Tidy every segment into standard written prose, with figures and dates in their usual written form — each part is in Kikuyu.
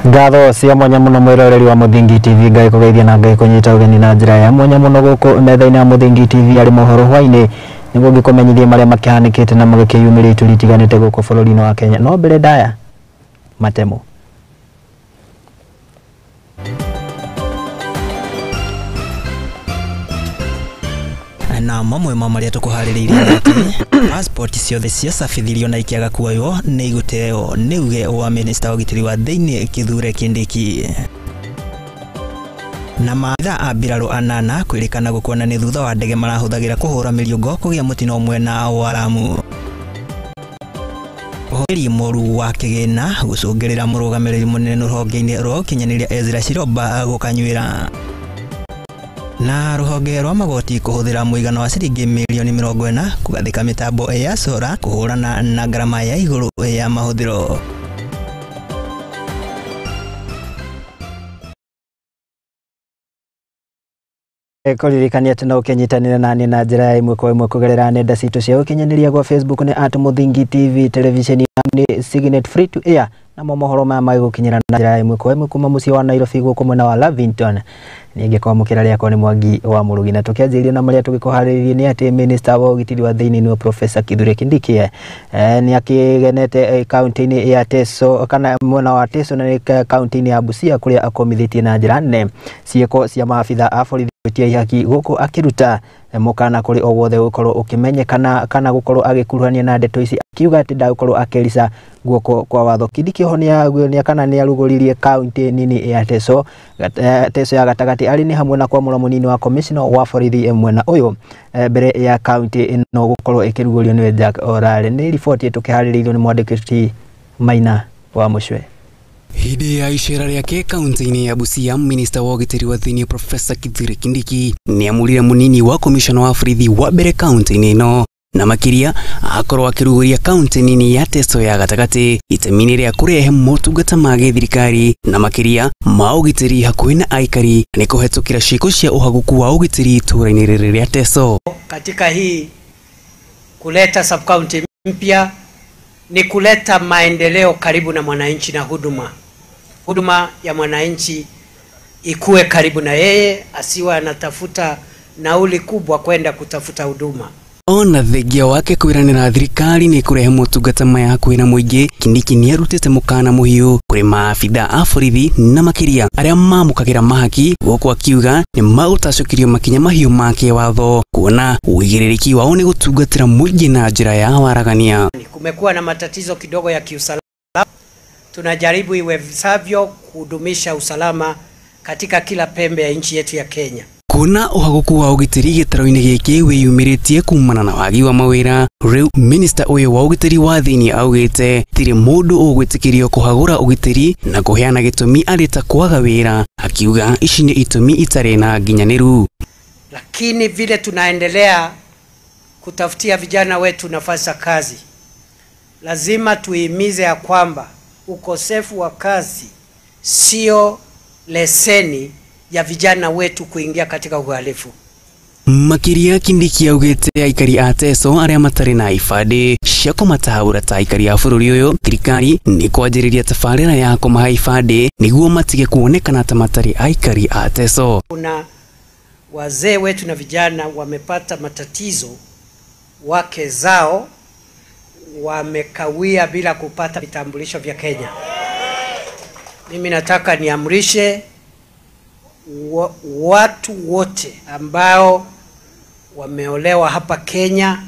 Ngatho cia mwanya muno mwiroreri wa Muthingi TV ngai kugeithia na ngai kunyita ugeni na njira ya mwanya muno guku metha-ini ya Muthingi TV ari mohoro hwaini niguo ngikumenyithie maria makihanikite na magikiyumiria ituri itiganite guku bururi-ini wa Kenya. No mbere ndaya matemo na mamwe ma maria tukuhaririirie ati passport ciothe ciacabithirio na ikiaga kuoywo ni iguteo ni uge wa minister wa ũgitĩri wa thĩinĩ Kithure Kindiki. Na maitha a mbirarũ anana kwĩrĩkana gũkuana nĩ thutha wa ndege marahũthagĩra kũhũra mĩriũngo kũgĩa mũtino mwena wa Lamu. Ũhũthĩri mũru wa kĩgĩna gũcũngĩrĩra mũrũgamĩrĩri mũnene rũhonge-inĩ rwa ũkinyanĩria Ezra Chiloba gũkanyuĩra. Na ruhonge rwa magoti kuhuthira muigana wa ciringi milioni 40 kugathika mitambo ya sora kuhurana na ngarama ya iguru ya mahuthiro. Kuririkania ati no ukinyitanira nani na njira ya imwe kwa imwe kugerera nenda citu cia ukinyaniria gwa Facebook ni @Muthingi TV, television ni Signet Free to Air, namo mohoro maya magigukinyira na njira ya imwe kwa imwe kuma mucii wa Nairobi guku mwena wa Lavington. Ningi kwamukira riakwa ni Mwangi wa Murugi, na tukianjĩrĩria na maria tugikuharĩrĩria ni ati minister wa ũgitĩri wa thĩinĩ nĩwe Professor Kithure Kindiki ni akigenete kaunti-inĩ ya Teso kana mwena wa Teso na kaunti-inĩ ya Busia kuria akomithĩtie na njĩra nene ciĩko cia maabitha a borithi gwĩtia ihaki guku akiruta mukana kuri o wothe gukorwo ukimenyekana kana gukorwo agikuruhania na ndeto ici, akiuga ati ndagukorwo akerica guoko kwa watho. Kindiki ho ni kana ni aruguririe kaunti nini ya Teso, Teso ya gatagati ari ni hamwe na kwamũra munini wa commissioner wa borithi mwena uyu mbere ya kaunti ino gukorwo ikirugurio ni Jack Orare. Ni riboti tukiharĩrĩirio ni mwandĩki Maina wa Mucwe. Hĩndĩ ya icera rĩake kaunti-inĩ ya Busia, minister wa ũgitĩri wa thĩinĩ Professor Kithure Kindiki nĩamũrire munini wa commissioner wa borithi wa mbere kaunti-inĩ ĩno, na makĩria akorwo akĩrugũria kaunti nini ya Teso ya gatagatĩ itemi-inĩ rĩa kũrehe motungata ma gĩthirikari na makĩria ma ũgitĩri hakuhĩ na aikari nĩ kũhetũkĩra ciĩko cia ũhagũku wa ũgitĩri itũũra-inĩ rĩrĩ rĩa Teso. Katika hii kuleta sub county mpya ni kuleta maendeleo karibu na mwananchi na huduma. Huduma ya mwananchi ikuwe karibu na yeye, asiwe anatafuta nauli kubwa kwenda kutafuta huduma. Ona thengia wake kwiranira thirikari ni kurehe motungata maya hakuhi na muingi, Kindiki niarutite mukana muhiu kuri maabitha a borithi na makiria aria mamukagira mahaki, guku akiuga ni magutacukirio makinya mahiu ma kĩwatho kuona uigĩrĩrĩki wao ni gutungatira muingi na njira ya waragania. Kumekuwa na matatizo kidogo ya kiusalama, tunajaribu iwezavyo kudumisha usalama katika kila pembe ya nchi yetu ya Kenya. Kuona ũhagũku wa ũgitĩri gĩtarũ-inĩ gĩkĩ wĩyumĩrĩtie kumana na wagi wa mawĩra, rĩu minister ũyũ wa ũgitĩri wa thĩinĩ augĩte tirĩ mũndũ ũgwĩtĩkĩrio kũhagũra ũgitĩri na kũheana gĩtũmi arĩ ta kwaga wĩra, akiuga ici nĩ itũmi itarĩ na nginyanĩru. Lakini vile tunaendelea kutafutia vijana wetu nafasi za kazi, lazima tuihimize ya kwamba ukosefu wa kazi sio leseni ya vijana wetu kuingia katika uhalifu. Makiria Kindiki augite aikari a Teso aria matarĩ na ibandĩ cia kũmatahũra ta aikari a bũrũri ũyũ, thirikari nĩ kwanjĩrĩria tabarĩra ya kũmahe ibandĩ nĩguo matige kuonekana ta matarĩ aikari a Teso. Kuna wazee wetu na vijana wamepata matatizo, wake zao wamekawia bila kupata vitambulisho vya Kenya. Mimi nataka niamrishe watu wote ambao wameolewa hapa Kenya,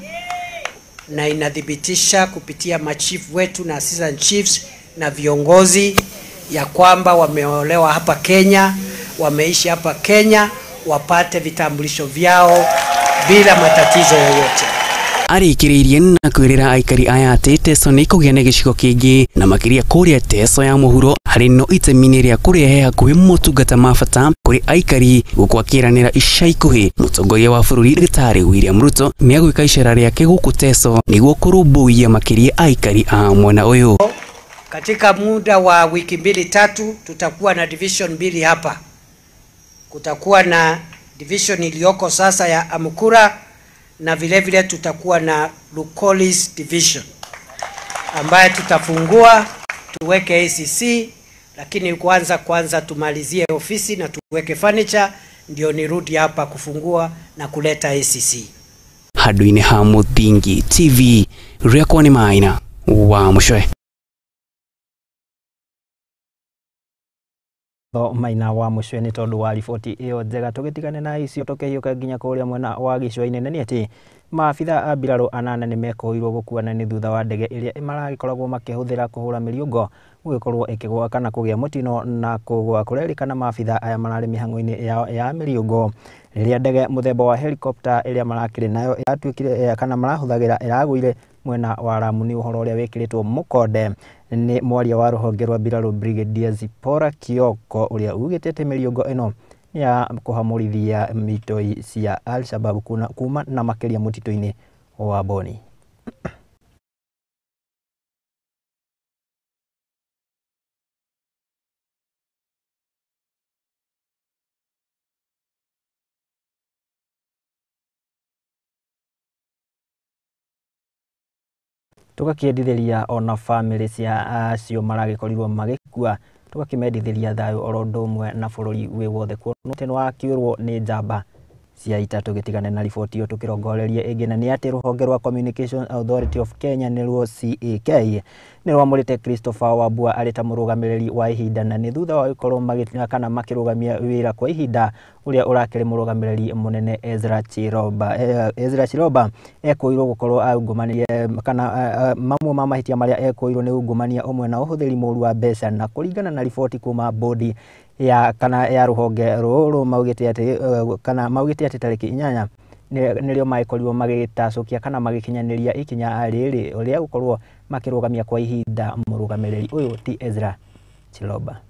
na inadhibitisha kupitia machief wetu na assistant chiefs na viongozi ya kwamba wameolewa hapa Kenya, wameishi hapa Kenya, wapate vitambulisho vyao bila matatizo yoyote. Arĩkĩrĩirie na kwĩrĩra aikari aya atĩ Teso nĩ ĩkũgĩa na gĩcigo kĩngĩ na makĩria kũrĩa Teso ya mũhuro harĩ no itemi-inĩ rĩa kũrehe hakuhĩ motungata ma bata kũrĩ aikari, gũkũ akĩranĩra ica ikuhĩ mũtongoria wa bũrũri Ndagĩtarĩ William Ruto nĩegwĩka icera rĩake gũkũ Teso nĩguo kũrũmbũiya makĩria aikari a mwena ũyũ. Katika muda wa wiki mbili tatu tutakuwa na division mbili hapa. Kutakuwa na division iliyoko sasa ya Amukura na vile vile tutakuwa na Lukolis division ambaye tutafungua, tuweke ACC, Lakini kwanza tumalizie ofisi na tuweke furniture ndio nirudi hapa kufungua na kuleta ACC. Handu-inĩ ha Mũthingi TV rĩakwa nĩ Maina wa Mũcoe. Maina wa Mũcwe nĩ tondũ wa riboti ĩyo njega. Tũgĩtigane na icio tũkĩhiũka nginya kũrĩa mwena wa gĩcũa-inĩ, na nĩ atĩ maabitha a mbirarũ 8 nĩ mekũirwo gũkuana nĩ thutha wa ndege ĩrĩa maragĩkoragwo makĩhũthĩra kũhũra mĩriũngo gũgĩkorwo ĩkĩgũa kana kũgĩa mũtino na kũgũa. Kũrerĩkana maabitha aya mararĩ mĩhang'o-inĩ yao ya mĩriũngo rĩrĩa ndege mũthemba wa helicopter ĩrĩa marakĩrĩ nayo yatuĩkire kana marahũthagĩra ĩragũire mwena wa Lamu. Nĩ ũhoro ũrĩa wĩkĩrĩtwo mũkonde nĩ mwaria wa rũhonge rwa mbirarũ Brigadier Zipporah Kioko ũrĩa ugĩte atĩ mĩriũngo ĩno nĩ ya kũhamũrithia mitoi cia Al-Shabaab kuma na makĩria mũtitũ-inĩ wa Boni. Tũgakĩendithĩria ona bamĩrĩ cia acio maragĩkorirwo magĩkua, tũgakĩmendithĩria thayũ oro ũndũ ũmwe na bũrũri wĩ wothe kuona atĩ nĩwakĩũrwo nĩ njamba cia ita. Tũgĩtigane na riboti ĩyo tũkĩrongoreria ĩngĩ, na nĩ atĩ rũhonge rwa Communication Authority of Kenya nĩruo CAK nĩ rwamũrĩte Christopher Wambua arĩ ta mũrũgamĩrĩri wa ihinda, na nĩ thutha wa gũkorwo kana makĩrũgamia wĩra kwa ihinda ũrĩa ũrakĩrĩ mũrũgamĩrĩri mũnene Ezra Chiroba. Ezra Chiroba ekũirwo gũkorwo aungumania kana mamwe ma mahĩtia marĩa ekũirwo nĩ ungumania ũmwe na ũhũthĩri mũru wa mbeca, na kũringana na riboti kuma bodi ya kana ya rũhonge rũrũ maugĩte atĩ kana maugĩte atĩ tarĩki 8 nĩrĩo magĩkorirwo magĩtacũkia kana magĩkinyanĩria ikinya rĩrĩ rĩa gũkorwo makĩrũgamia kwa ihinda mũrũgamĩrĩri ũyũ ti Ezra Chiroba.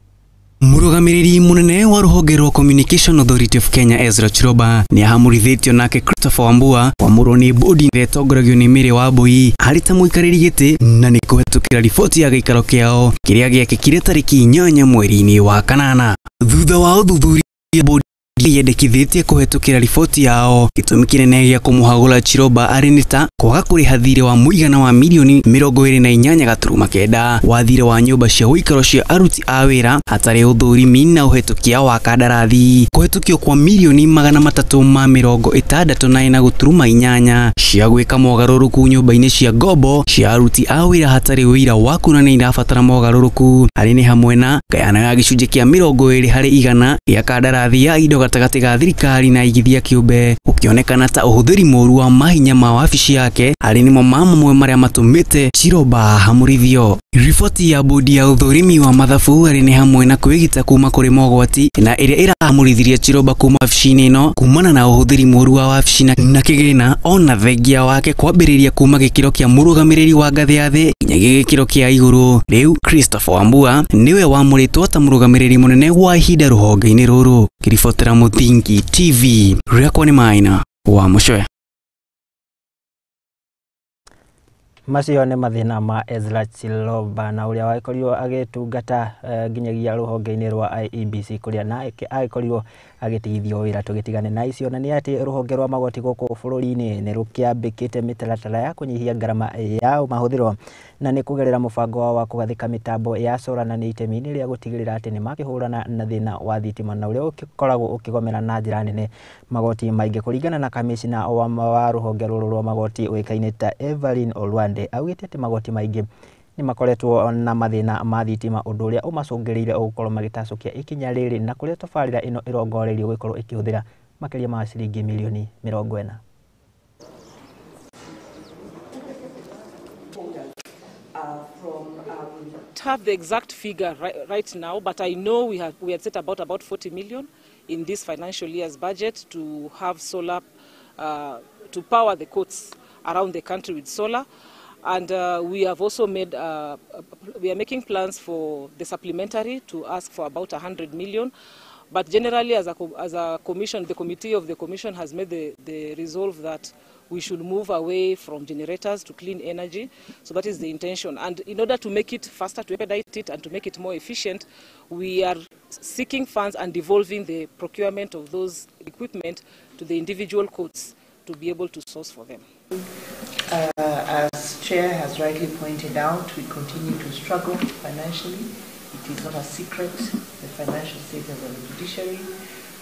Mũrũgamĩrĩri mũnene wa rũhonge rwa Communication Authority of Kenya Ezra Chiroba nĩ ahamũrithĩtio nake Christopher Wambua kwamũrwo nĩ bodi ĩrĩa ĩtongoragio nĩ Mary Wambui arĩ ta mũikarĩri gĩtĩ, na nĩ kũhetũkĩra riboti ya gĩikaro kĩao kĩrĩa gĩekĩkire tarĩki 8 mweri-inĩ wa kanana. Thutha wa ũthuthuria bodi yendekithĩtie kũhetũkĩra riboti yao gĩtũmi kĩnene gĩa kũmũhagũra Chiroba arĩ nĩ ta kwaga kũrĩha thirĩ wa mũigana wa milioni 28.9 wa thirĩ wa nyũmba cia ũikaro cia aruti a wĩra hatarĩ ũthũrimi na ũhetũkia wa kandarathi, kũhetũkio kwa milioni 364.8 cia gwĩka mogarũrũku nyũmba-inĩ cia ngombo cia aruti a wĩra hatarĩ ũira wa kuonania irabatara mogarũrũku, arĩ nĩ hamwe na ngayano ya gĩcunjĩ kĩa 20 harĩ igana gĩa kandarathi ya indo gatagatĩ ga thirikari na igithia kĩũmbe, gũkĩonekana ta ũhũthĩri mũru wa mahinya ma wabici yake arĩ nĩmo mamwe marĩa matũmĩte Chiroba ahamũrithio. Riboti ya bodi ya ũthũrimi wa mathabu arĩ nĩ hamwe na kwĩgita kuma kũrĩ mogwati na ĩrĩa ĩrahamũrithirie Chiroba kuma wabici-inĩ ĩno kumana na ũhũthĩri mũru wa wabici na kĩgĩna ona thengia wake kwambĩrĩria kuma gĩkĩro kĩa mũrũgamĩrĩri wa ngathĩ ya thĩ nginyagia gĩkĩro kĩa igũrũ. Rĩu Christopher Wambua nĩwe wamũrĩtwo ta mũrũgamĩrĩri mũnene wa ihinda rũhonge-inĩ rũrũ. Ngĩribotera Mũthingi TV rĩakwa nĩ Maina wa Mũcoe. Macio nĩ mathĩna ma Ezra Chiloba na ũrĩa wagĩkorirwo agĩtungata nginyagia rũhonge-inĩ rwa IEBC kũrĩa nake agĩkorirwo agĩtigithio wĩra. Tũgĩtigane na icio, na nĩ atĩ rũhonge rwa magoti gũkũ bũrũri-inĩ nĩ rũkĩambĩkĩte mĩtaratara ya kũnyihia ngarama ya mahũthĩro na nĩ kũgerera mũbango wao wa kũgathĩka mĩtambo ya solar, na nĩ itemi-inĩ rĩa gũtigĩrĩra atĩ nĩ makĩhũrana na thĩna wa thitima na ũrĩa ũgĩkoragwo ũkĩgomera na njĩra nene magoti maingĩ. Kũringana na kamĩcina wa rũhonge rũrũ rwa magoti ũĩkaine ta Evelyn Olwande, augĩte atĩ magoti maingĩ nĩ makoretwo na mathĩna ma thitima, ũndũ ũrĩa ũmacũngĩrĩire gũkorwo magĩtacũkia ikinya rĩrĩ na kũrĩa tabarĩra ĩno ĩrongoreirio gũkorwo ĩkĩhũthĩra makĩria ma ciringi milioni 40. Have the exact figure right now, but I know we had set about 40 million in this financial year's budget to have solar, to power the courts around the country with solar. And we have also made, we are making plans for the supplementary to ask for about 100 million. But generally, as a commission, the committee of the commission has made the resolve that we should move away from generators to clean energy. So that is the intention. And in order to make it faster, to expedite it and to make it more efficient, we are seeking funds and devolving the procurement of those equipment to the individual courts to be able to source for them. As Chair has rightly pointed out, we continue to struggle financially. It is not a secret, the financial status of the judiciary,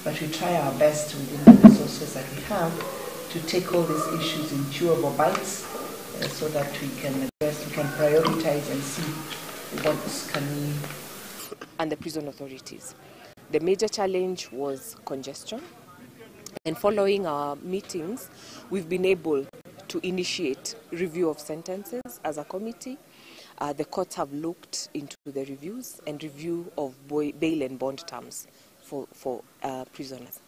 but we try our best within the resources that we have to take all these issues in chewable bites so that we can address, we can prioritize and see what can we. And the prison authorities. The major challenge was congestion, and following our meetings, we've been able to initiate review of sentences as a committee. The courts have looked into the reviews and review of bail and bond terms for prisoners.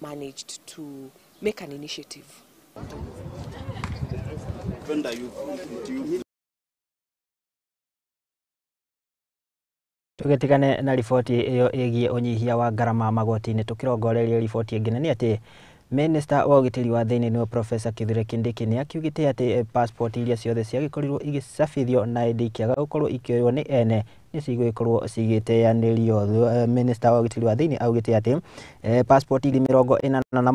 Managed to make an initiative. Tugetigane na riboti iyo ĩgiĩ ũnyihia wa ngarama magoti-inĩ tũkĩrongoreria riboti ĩngĩ nĩ atĩ Minister wa ũgitĩri wa thĩinĩ nĩwe Professor Kithure Kindiki nĩ akiugĩte atĩ passport iria ciothe ciagĩkorirwo igĩcabithio na ĩndĩ ikĩaga gũkorwo ikĩoywo nĩ ene nĩ cigũgĩkorwo cigĩteanĩrio. Minister wa ũgitĩri wa thĩinĩ augĩte atĩ passport ngiri 47 na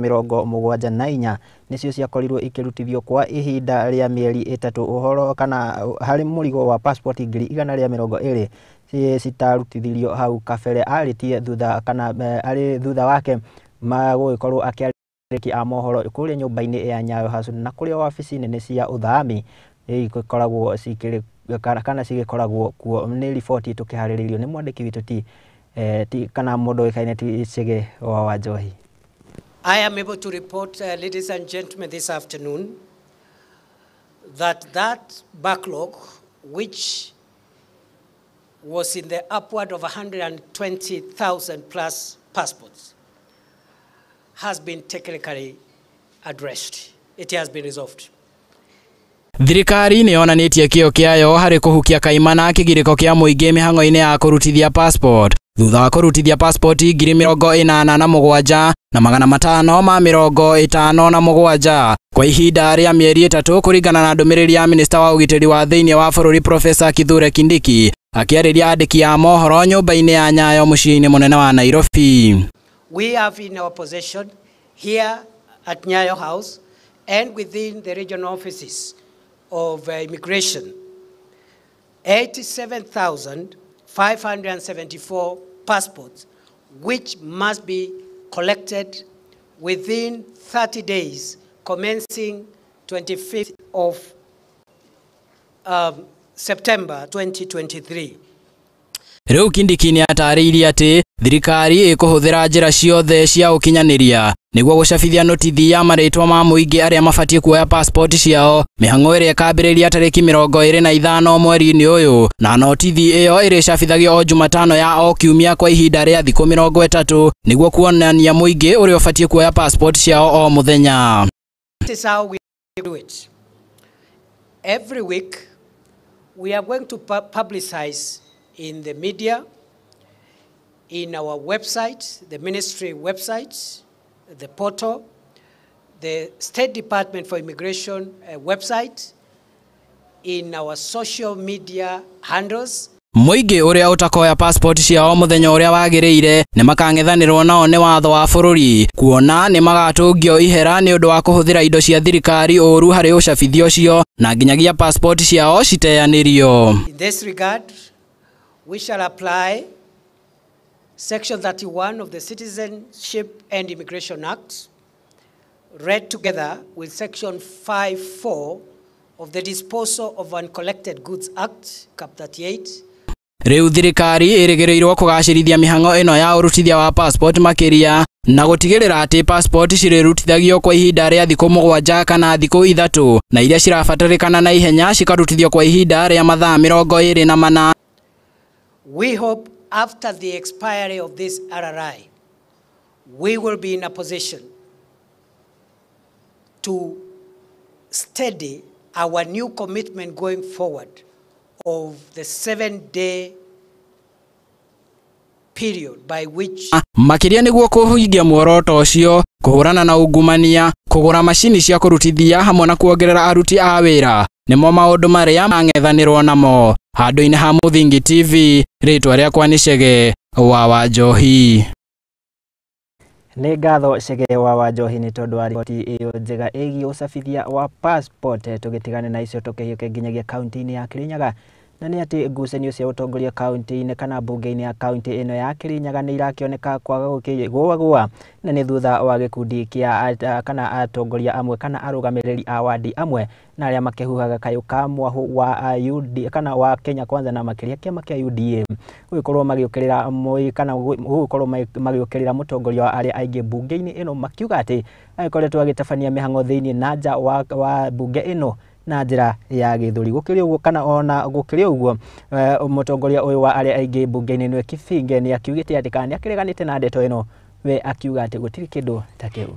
574 nĩcio ciakorirwo ikĩrutithio kwa ihinda rĩa mĩeri 3 ũhoro kana harĩ mũrigo wa passport ngiri 120 citarutithirio hau kabere arĩtie thutha kana arĩ thutha wake magũgĩkorwo akĩarĩki a mohoro kũrĩa nyũmba-inĩ ya Nyayo House na kũrĩa wabici nene cia ũthami ikoragwo cikĩrĩ kana cigĩkoragwo kuo. Nĩ riboti tũkĩharĩrĩirio nĩ mwandĩki witũ ti kana mũndũ ũĩkaine ti Chege wa Wanjohi. I am able to report, ladies and gentlemen, this afternoon that backlog, which was in the upward of 120,000 plus passports, has been technically addressed. It has been resolved. Thirikari nĩ yonanĩtie kĩo kĩayo harĩ kũhukia kaimana kĩgirĩko kĩa mũingĩ mĩhang'o-inĩ ya kũrutithia passport thutha wa kũrutithia passport ngiri 87 na 557 kwa ihinda rĩa mĩeri 3 kũringana na ndũmĩrĩri ya minista wa ũgitĩri wa thĩinĩ wa bũrũri Professor Kithure Kindiki akĩarĩria andĩki a mohoro nyũmba-inĩ ya Nyayo mũciĩ-inĩ mũnene wa Nairobi. We have in our possession here at Nyayo House and within the regional offices of immigration 87,574 passports which must be collected within 30 days commencing 25th of September 2023. Rĩu Kindiki nĩ atarĩirie atĩ thirikari ĩkũhũthĩra njĩra ciothe cia ũkinyanĩria nĩguo gũcabithia notithi ya marĩtwa ma mũingĩ arĩa mabatiĩ kuoya passport ciao mĩhang'o ĩrĩa ĩkambĩrĩria tarĩki 25 mweri-inĩ ũyũ na notithi ĩyo ĩrĩcabithagio o Jumatano ya o kiumia kwa ihinda rĩa thikũ 30 nĩguo kuonania mũingĩ ũrĩa ũbatiĩ kuoya passport ciao o mũthenya. This is how we do it. Every week we are going to publicize in the media, in our website, the ministry website, the portal, the State Department for Immigration website, in our social media handles. Mũingĩ ũrĩa ũtakoya passport ciao mũthenya ũrĩa wagĩrĩire nĩ makang'ethanĩrwo nao nĩ watho wa bũrũri kuona nĩ magatũngio ihera nĩ ũndũ wa kũhũthĩra indo cia thirikari ũru harĩ ũcabithio ũcio na nginyagia passport ciao citeanĩrio. In this regard, we shall apply Section 31 of the Citizenship and Immigration Act, read together with Section 5(4) of the Disposal of Uncollected Goods Act, Cap 38. Rĩu thirikari ĩrĩgĩrĩirwo kũgacĩrithia mĩhang'o ĩno ya ũrutithia wa passport makĩria na gũtigĩrĩra atĩ passport cirĩrutithagio kwa ihinda rĩa thikũ 7 kana thikũ 3 na iria cirabatarĩkana na ihenya cikarutithio kwa ihinda rĩa mathaa 24. We hope after the expiry of this RRI, we will be in a position to steady our new commitment going forward of the 7-day period by which Makĩria nĩguo kũhingia muoroto ũcio, kũhũrana na ungumania, kũgũra macini cia kũrutithia hamwe na kuongerera aruti a wĩra nĩmo maũndũ marĩa mang'ethanĩrwo namo. Handũ-inĩ ha Mũthingi TV, rĩtwa rĩakwa nĩ Chege wa Wanjohi. Nĩ ngatho Chege wa Wanjohi nĩ tondũ wa riboti ĩyo njega ĩgiĩ ũcabithia wa passport. Tũgĩtigane na icio tũkĩhiũke nginyagia kaunti-inĩ ya Kirinyaga Na nĩ atĩ ngucanio cia ũtongoria kaunti-inĩ kana mbunge-inĩ ya kaunti ĩno ya Kirinyaga nĩ irakĩoneka kwaga gũkĩgũagũa, na nĩ thutha wa gĩkundi kĩa kana atongoria amwe kana arũgamĩrĩri a wadi amwe na arĩa makĩhuhaga kayũ ka mwahũ wa UD kana wa Kenya Kwanza na makĩria kĩama kĩa UDA gũgĩkorwo magĩũkĩrĩra moi kana gũgĩkorwo magĩũkĩrĩra mũtongoria wa arĩa aingĩ mbunge-inĩ ĩno, makiuga atĩ agĩkoretwo agĩtabania mĩhang'o thĩinĩ na nja wa mbunge ĩno na njĩra ya gĩthũri. Gũkĩrĩ ũguo kana ona gũkĩrĩ ũguo, mũtongoria ũyũ wa arĩa aingĩ mbunge-inĩ nĩwe Kibinge nĩ akiugĩte atĩ kana nĩ akĩreganĩte na ndeto ĩno, we akiuga atĩ gũtirĩ kĩndũ ta kĩu.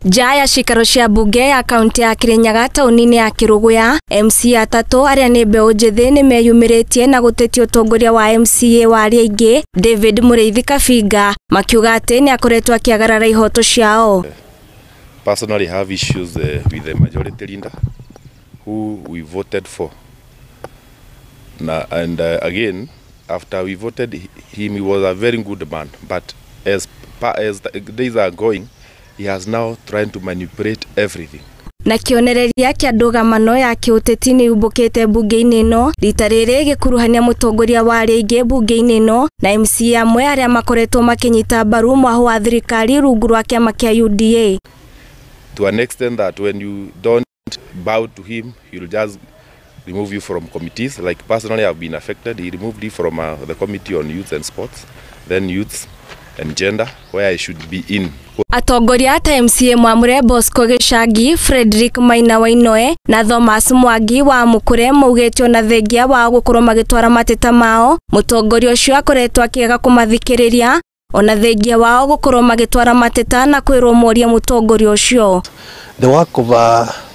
Nja ya cikaro cia mbunge ya kaunti ya Kirinyaga taũni-inĩ ya Kĩrũgũya, MCA atatũ arĩa nĩ mbeũ njĩthĩ nĩ meyumĩrĩtie na gũtetia ũtongoria wa MCA wa arĩa aingĩ David Mũrĩithi Kabinga, makiuga atĩ nĩ akoretwo akĩagarara ihoto ciao. Personally have issues with the majority leader who we voted for. Now, and again, after we voted him, he was a very good man. But as the days are going, he has now trying to manipulate everything. Na kĩonereria kĩa ndũgamano ya kĩũteti nĩ yumbũkĩte mbunge-inĩ ĩno rita rĩrĩ gĩkuruhania mũtongoria wa arĩa aingĩ mbunge-inĩ ĩno na MCA amwe arĩa makoretwo makĩnyita mbaru mwahũ wa thirikari rungu rwa kĩama kĩa UDA. To an extent that when you don't bow to him, he'll just remove you from committees. Like personally, I've been affected. He removed me from the Committee on Youth and Sports, then Youth and Gender, where I should be in. Atongoria ta MCA Mwamure Bosco Gĩchangi, Frederick Maina Wainoe na Thomas Mwangi wa Mukure maugĩte ona thengia wa gũkorwo magĩtwara mateta mao, mũtongoria ũcio akoretwo akĩaga kũmathikĩrĩria ona thengia wao gũkorwo magĩtwara mateta na kwĩrwo morie mũtongoria ũcio. The work of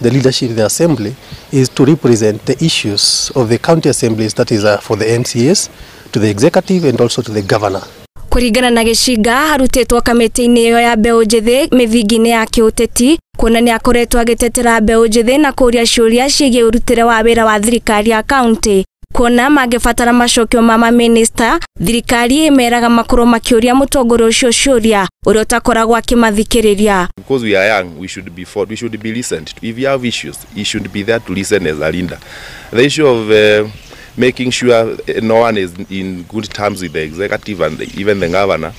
the leadership of the assembly is to represent the issues of the county assemblies, that is for the MCAs, to the executive and also to the governor. Kũringana na Gĩcinga arutĩtwo kamĩtĩ-inĩ ĩyo ya mbeũ njĩthĩ mĩthingi-inĩ ya kĩũteti, kuona nĩ akoretwo agĩtetera mbeũ njĩthĩ na kũũria ciũria ciĩgiĩ ũrutĩre wa wĩra wa thirikari ya kaunti, kuona mangĩbatara macokio ma mamĩnĩsta thirikari ĩmeraga makorwo makĩũria mũtongoria ũcio ciũria ũrĩa ũtakoragwo akĩmathikĩrĩria. Because we are young, we should be fought, we should be listened to. If you have issues, you should be there to listen as a leader. The issue of making sure no one is in good terms with the executive and even the governor,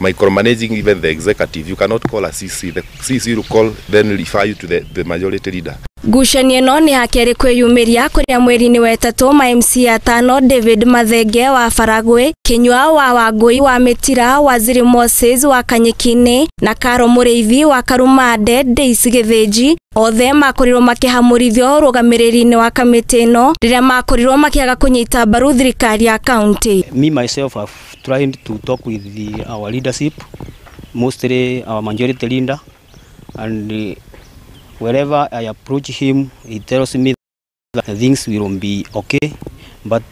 micromanaging even the executive. You cannot call a CC. The CC will call, then refer you to the majority leader. Ngucanio ĩno nĩ ya kerĩ kwĩyumĩria kũrĩa mweri-inĩ wa ĩtatũ ma MCA atano David Mathenge wa Baragwi, Kinyua wa Wangui wa Mĩtira, Waziri Moses wa Kanyĩki-inĩ na Karo Mũrĩithi wa Karumande Daisy Gĩthĩnji othe makorirwo makĩhamũrithio ũrũgamĩrĩri-inĩ wa kamĩtĩ ĩno rĩrĩa makorirwo makĩaga kũnyita mbaru thirikari ya kaunti. Me myself have tried to talk with our leadership, mostly our majority leader, and wherever I approach him, he tells me that things will be okay, but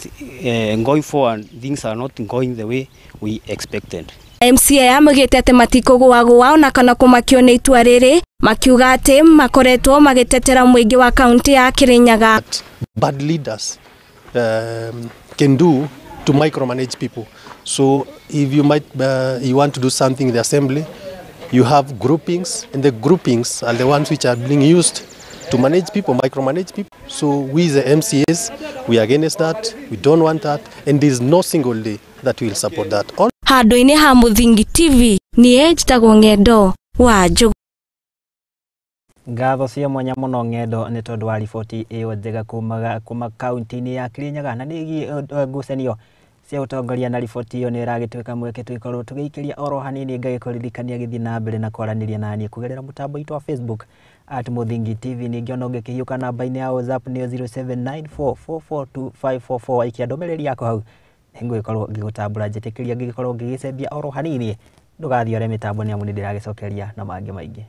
going forward, things are not going the way we expected. MCA amaugĩte atĩ matikũgũagũa ona kana kũmakio nĩ itua rĩrĩ, makiuga atĩ makoretwo magĩtetera mũingĩ wa kaunti ya Kirinyaga. Bad leaders can do to micromanage people. So if you might you want to do something in the assembly, you have groupings, and the groupings are the ones which are being used to manage people, micromanage people. So we, the MCAs, we are against that, we don't want that, and there is no single day that we will support that. Handũ-inĩ ha Mũthingi TV, niĩ njĩtagwo Ng'endo wa Njũgũ. Ngatho cia mwanya mũno Ng'endo nĩ tondũ wa riboti ĩyo njega kuma kaunti-inĩ ya Kirinyaga, na nĩ ĩgiĩ ngucanio cia ũtongoria, na riboti ĩyo nĩ ĩragĩtuĩka mweke tũgĩkorwo tũgĩikĩria oro hanini ngagĩkũririkania gĩthiĩ na mbere na kwaranĩria naniĩ kũgerera mũtambo witũ wa Facebook at Mũthingi TV. Ningĩ ona ũngĩkĩhiũka namba-inĩ ya WhatsApp nĩyo 0794442544 waikia ndũmĩrĩri yaku hau nĩngũgĩkorwo ngĩgũtambũra, njĩtĩkĩria ngĩgĩkorwo ngĩgĩcembia oro hanini, ndũgathiore mĩtambo nĩ amu nĩ ndĩragĩcokeria na mangĩ maingĩ.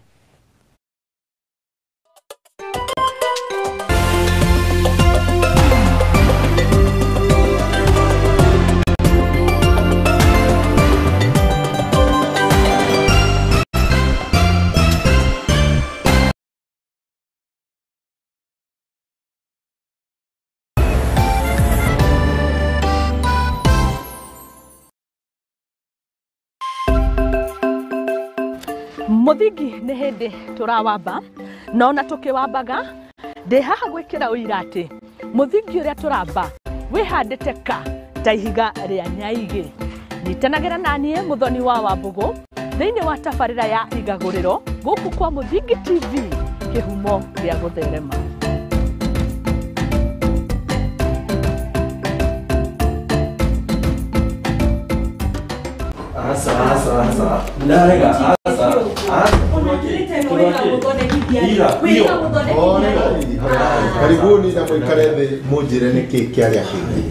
Mũthingi nĩ hĩndĩ tũrawamba na ona tũkĩwambaga ndĩ haha gwĩkĩra ũira atĩ Mũthingi ũrĩa tũramba wĩhandĩte ka ta ihiga rĩa nyaigĩ. Nyitanagĩra na niĩ Mũthoni wa Wambũgũ thĩinĩ wa tabarĩra ya Igagũrĩro gũkũ kwa Mũthingi TV, kĩhumo gĩa gũtherema. Karibuni na mwikare thĩ mũnjĩre nĩkĩ kĩarĩa kĩngĩ.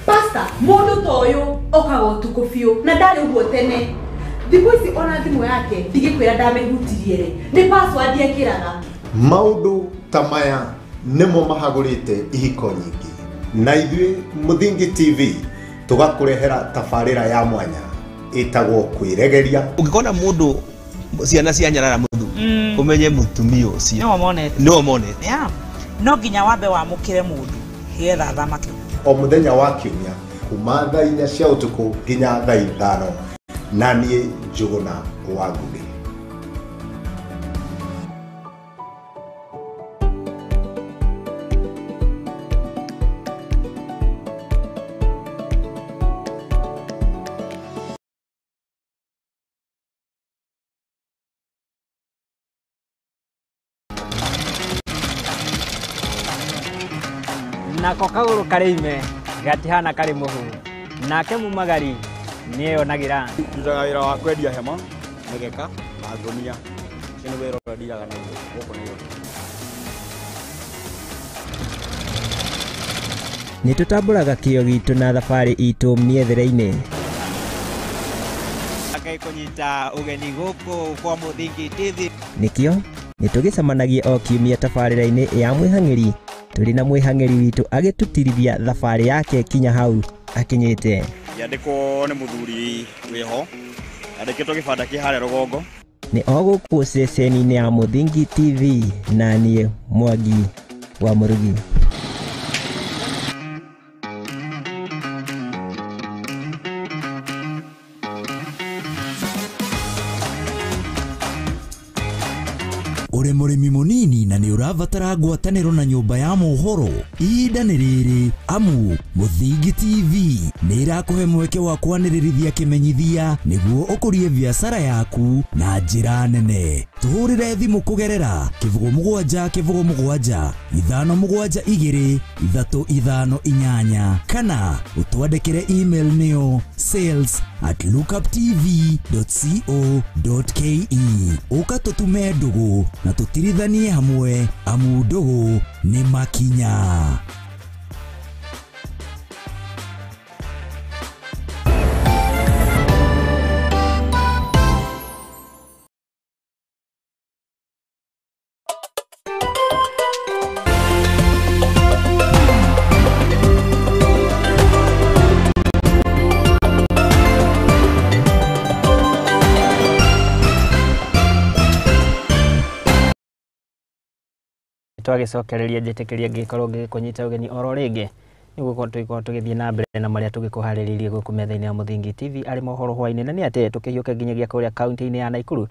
Pastor, mũndũ ta ũyũ okaga ũtukũ biũ na ndarĩ ũguo tene. Thikũ ici ona thimũ yake ndigĩkwĩra ndamĩhutirie rĩ, nĩ password ekĩraga. Maũndũ ta maya nĩmo mahagũrĩte ihiko nyingĩ, na ithuĩ Mũthingi TV tũgakũrehera tabarĩra ya mwanya ĩtagwo Kwĩregeria. Ũngĩkona mũndũ ciana cia nyarara mũthuri, ũmenye mũtumia ũcio nĩwe monete. No nginya wambe wamũkĩre mũndũ nĩgetha athamake. O mũthenya wa kiumia kuma thaa 4 cia ũtukũ nginya thaa 5, na niĩ Njũgũna wa Ngũgĩ. Nako kagũrũ karĩ ime gatihana karĩ mũhu, nake mumagari nĩeyonagĩra. Ndutaga wĩra wa kwendia hema, mĩgeka na ngũnia. Ũcio nĩ wĩra ũrĩa ndiraga naguo gũkũ Nairobi. Nĩ tũtambũraga kĩo gitũ na thabarĩ itũ mĩethere-inĩ. Ngai kũnyita ũgeni gũkũ kwa Mũthingi TV. Nĩkĩo nĩtũgĩcemanagia o kiumia tabarĩra-inĩ ya Mwĩhang'ĩri, tũrĩ na mwĩhang'ĩri witũ agĩtũtirithia thabarĩ yake kinya hau akinyĩte. Yandĩkwo nĩ mũthuri wĩho, yandĩkĩtwo gĩbanda kĩ harĩa rũgongo. Nĩ o gũkũ ceceni-inĩ ya Mũthingi TV, na niĩ Mwangi wa Mũrugi. Ũrĩ mũrĩmi mũnini na nĩ ũrabatara ngwatanĩro na nyũmba ya mohoro, ihinda nĩ rĩrĩ, amu Mũthingi TV nĩ ĩrakũhe mweke wa kwanĩrĩrithia kĩmenyithia nĩguo ũkũrie biacara yaku na njĩra nene. Tũhũrĩre thimũ kũgerera 07 07 572 358 kana ũtwandĩkĩre email nĩyo sales@lookuptv.co.ke. Ũka tũtume ndũgũ na tũtirithanie hamwe, amu ndũgũ nĩ makinya. Twagicokereria njĩtĩkĩria ngĩkorwo ngĩkũnyita ũgeni oro rĩngĩ nĩguo tũgĩkorwo tũgĩthiĩ na mbere na marĩa tũgĩkũharĩrĩirie gũkũ metha-inĩ ya Mũthingi TV arĩ mohoro hwainĩ, na nĩ atĩ tũkĩhiũka nginyagia kũrĩa kaunti-inĩ ya Naikuru,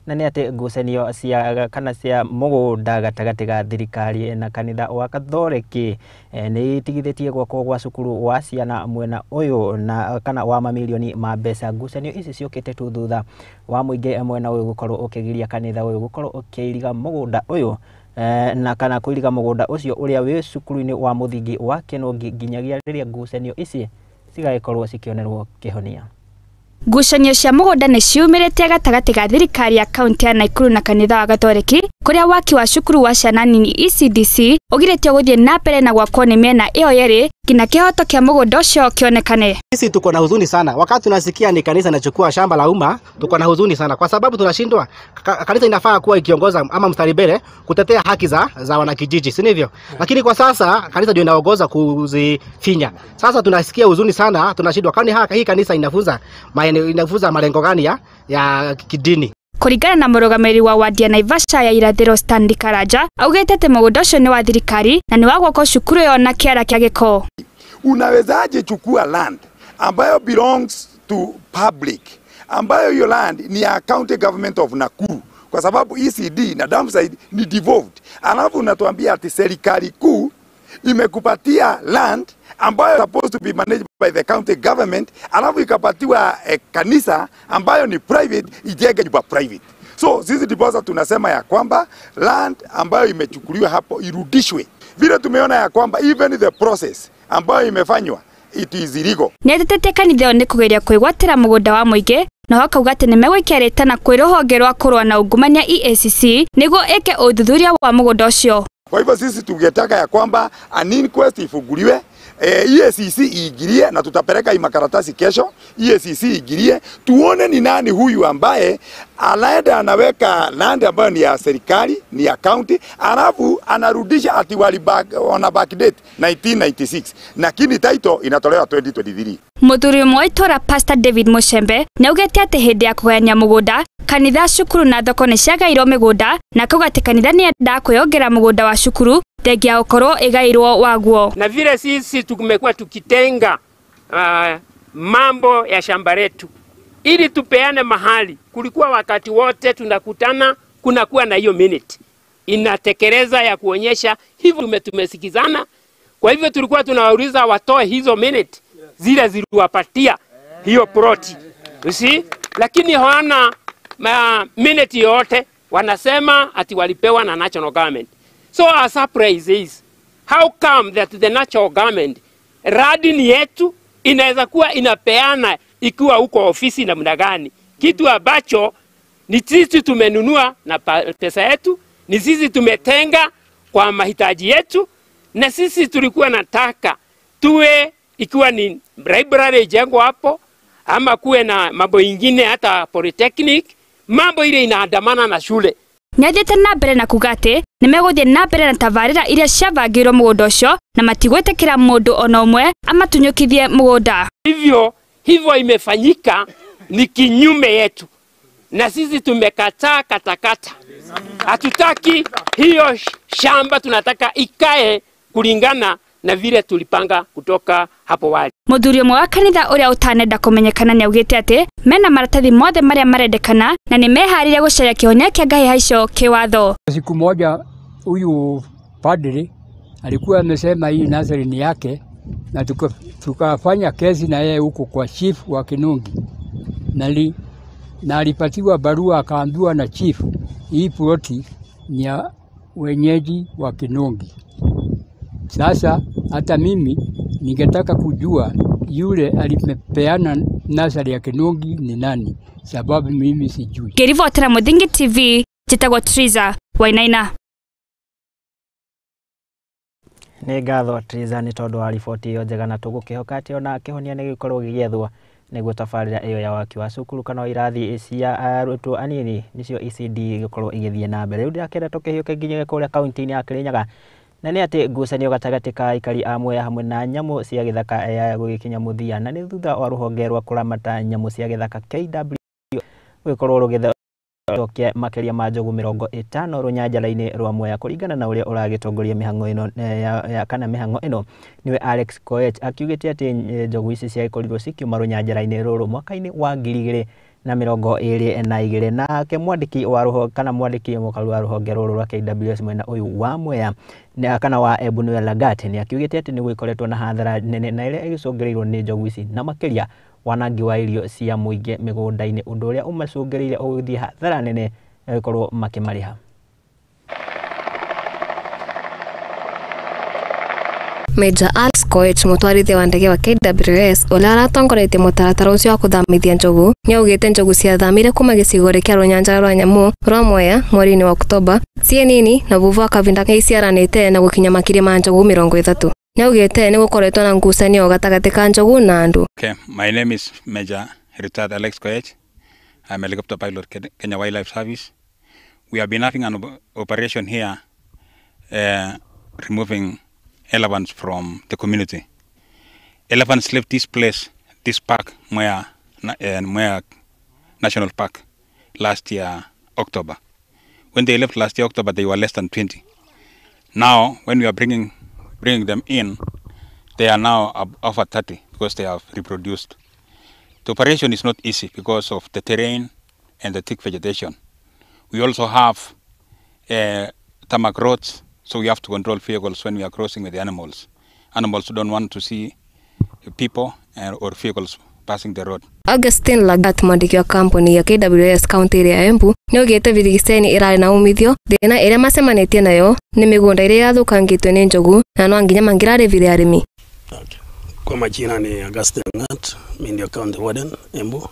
na nĩ atĩ ngucanio cia kana cia mũgũnda gatagatĩ ga thirikari na kanitha wa Kathoreki nĩ itigithĩtie gwakwo gwa cukuru wa ciana mwena ũyũ na kana wa mamirioni ma mbeca. Ngucanio ici ciũkĩte tu thutha wa mũingĩ mwena ũyũ gũkorwo ũkĩgiria kanitha ũyũ gũkorwo ũkĩiriga mũgũnda ũyũ na kana kũiriga mũgũnda ũcio ũrĩa wĩ cukuru-inĩ wa mũthingi wa Kĩnũngi nginyagia rĩrĩa ngucanio ici cigagĩkorwo cikĩonerwo kĩhonia. Ngucanio cia mũgũnda nĩ ciumĩrĩte gatagatĩ ga thirikari ya kaunti ya Naikuru na kanitha wa Gatoreki, kũrĩa waki wa cukuru wa ciana nini ECDC ũgirĩtio gũthiĩ na mbere na gwakwo nĩ mĩena ĩyo yerĩ nginya kĩhoto kĩa mũgũnda ũcio kĩonekane. Sisi tuko na huzuni sana wakati tunasikia ni kanisa inachukua shamba la umma, tuko na huzuni sana kwa sababu tunashindwa. Kanisa inafaa kuwa ikiongoza ama mstari mbele kutetea haki za wanakijiji, si ndivyo? Lakini kwa sasa kanisa ndio inaongoza kuzifinya. Sasa tunasikia huzuni sana, tunashindwa kwani hii kanisa inafunza inafunza malengo gani ya kidini. Kũringana na mũrũgamĩrĩri wa wadi ya Naivasha ya irathĩro Stanley Karanja, augĩte atĩ mũgũnda ũcio nĩ wa thirikari na nĩ wa gwakwo cukuru ĩyo na kĩara kĩa gĩko. Unawezaje chukua land ambayo belongs to public, ambayo hiyo land ni ya county government of Nakuru, kwa sababu ECD na Damside ni devolved, alafu unatuambia ati serikali kuu imekupatia land ambayo supposed to be managed by the county government, alafu ikapatiwa kanisa ambayo ni private ijenge nyumba private. So sisi ndiposa tunasema ya kwamba land ambayo imechukuliwa hapo irudishwe. Vile tumeona ya kwamba even the process ambayo imefanywa it is illegal. Nĩatetete kanitha ĩyo nĩ kũgeria kwĩgwatĩra mũgũnda wa mũingĩ na akauga atĩ nĩmegũikia rĩtana kwĩ rũhonge rwa kũrũa na ungumania EACC nĩguo ĩke ũthuthuria wa mũgũnda ũcio. Kwa hivyo sisi tungetaka ya kwamba an inquest ifunguliwe, EACC iingilie, na tutapeleka hii makaratasi kesho. EACC iingilie tuone ni nani huyu ambaye anaenda anaweka land ambayo ni ya serikali, ni ya county, alafu anarudisha ati wana backdate 1996, lakini title inatolewa 2023. Mũthuri ũmwe wa itũũra Pastor David Mushembe nĩaugĩte atĩ hĩndĩ ya kũgayania mũgũnda kanitha, cukuru na thoko nĩciagairwo mĩgũnda na akauga atĩ kanitha nĩyendaga kwĩyongera mũgũnda wa cukuru thengia gũkorwo ĩgairwo waguo. Na vile sisi tumekuwa tukitenga mambo ya shamba letu ili tupeane mahali, kulikuwa wakati wote tunakutana kunakuwa na hiyo minute inatekeleza ya kuonyesha hivyo tumesikizana. Kwa hivyo tulikuwa tunawauliza watoe hizo minute zile ziliwapatia hiyo ploti, you see, lakini hawana minute yote, wanasema ati walipewa na national government. So our surprise is how come that the national government radini yetu inaweza kuwa inapeana ikiwa huko ofisi namna gani? Kitu ambacho ni sisi tumenunua na pesa yetu, ni sisi tumetenga kwa mahitaji yetu, na sisi tulikuwa nataka tuwe ikiwa ni library ijengwe hapo ama kuwe na mambo ingine hata polytechnic, mambo ile inaandamana na shule. Nĩathiĩte na mbere na kuga atĩ nĩmegũthiĩ na mbere na tabarĩra iria ciabangĩirwo mũgũnda ũcio na matigwĩtĩkĩra mũndũ ona ũmwe amatunyũkithie mũgũnda. Hivyo imefanyika ni kinyume yetu, na sisi tumekataa katakata. Hatutaki hiyo shamba, tunataka ikae kulingana na vile tulipanga kutoka hapo wali. Mũthuri ũmwe wa kanitha ũrĩa ũtanenda kũmenyekana nĩaugĩte atĩ mena maratathi mothe marĩa marendekana na nĩmeharĩria gũcaria kĩhonia kĩa ngahĩha icio kĩwatho. Siku moja huyu padri alikuwa amesema hii nursery ni yake, na tukafanya kesi na yeye huko kwa chief wa Kinungi, na alipatiwa barua akaambiwa na chief hii ploti ni ya wenyeji wa Kinungi. Sasa hata mimi ningetaka kujua yule alipeana nursery ya Kinungi ni nani, sababu mimi sijui. Ngĩribotera Mũthingi TV, njĩtagwo Triza Wainaina. Nĩ ngatho Triza nĩ tondũ wa riboti ĩyo njega, na tũgũkĩhoka atĩ ona kĩhonia nĩ gĩgũkorwo gĩgĩethwo nĩguo tabarĩra ĩyo ya waki wa cukuru kana irathi cia arutwo anini nĩcio ECD gĩkorwo igĩthiĩ na mbere. Rĩu ndĩrakĩenda tũkĩhiũke nginya kũrĩa kaunti-inĩ ya Kirinyaga, na nĩ atĩ ngucanio gatagatĩ ka aikari a Mwea hamwe na nyamũ cia gĩthaka ya gũgĩkinya mũthia, na nĩ thutha wa rũhonge rwa kũramata nyamũ cia gĩthaka KW gũgĩkorwo rũgĩthokia makĩria ma njogu 50 rũnyanjara-inĩ rwa Mwea kũringana na ũrĩa ũragĩtongoria mĩhang'o ĩno kana mĩhang'o ĩno nĩwe Alex Koech akiugĩte atĩ njogu ici ciagĩkorirwo cikiuma rũnyanjara-inĩ rũrũ mwaka-inĩ wa 2022. Nake mwandĩki wa rũhonge kana mwandĩki mũkaru wa rũhonge rũrũ rwa KWS mwena ũyũ wa Mwea kana wa Embu nĩwe Lagat nĩ akiugĩte atĩ nĩ gũgĩkoretwo na hathara nene na ĩrĩa ĩgĩcũngĩrĩirwo nĩ njogu ici na makĩria wanangi wa irio cia mũingĩ mĩgũnda-inĩ, ũndũ ũrĩa ũmacũngĩrĩire ũgĩthiĩ hathara nene gũkorwo makĩmarĩha. Major Alex Koech mũtwarithia wa ndege wa KWS ũrĩa aratongoretie mũtaratara ũcio wa kũthamithia njogu nĩaugĩte njogu ciathamire kuma gĩcigo kĩa rũnyanjara rwa nyamũ rwa Mwea mweri-inĩ wa Oktoba ciĩ nini na vuvu wa kavinda nĩiciaranĩte na gũkinya makĩria ma njogu 30. Nĩaugĩte nĩgũkoretwo na ngucanio gatagatĩ ka njogu na andũ. Okay, my name is Major retired Alex Koech. I'm a helicopter pilot, Kenya Wildlife Service. We have been having an operation here removing elephants from the community. Elephants left this place, this park, Mwea National Park, last year, October. When they left last year, October, they were less than 20. Now, when we are bringing them in, they are now over 30 because they have reproduced. The operation is not easy because of the terrain and the thick vegetation. We also have tarmac roads So we have to control vehicles when we are crossing with the animals. Animals don't want to see people or vehicles passing the road. Augustine Lagat, mwandĩki wa kambuni ya KWS kaunti ya Embu, nĩaugĩte Birigiceni ĩrarĩ na umithio thĩna ĩrĩa macemanĩtie nayo nĩ mĩgũnda ĩrĩa ĩrathũkangĩtio nĩ njogu na no nginya mangĩrarĩvire arĩmi. Okay. Kwa majina ni Augustine Lagat, mimi ndio county warden Embu.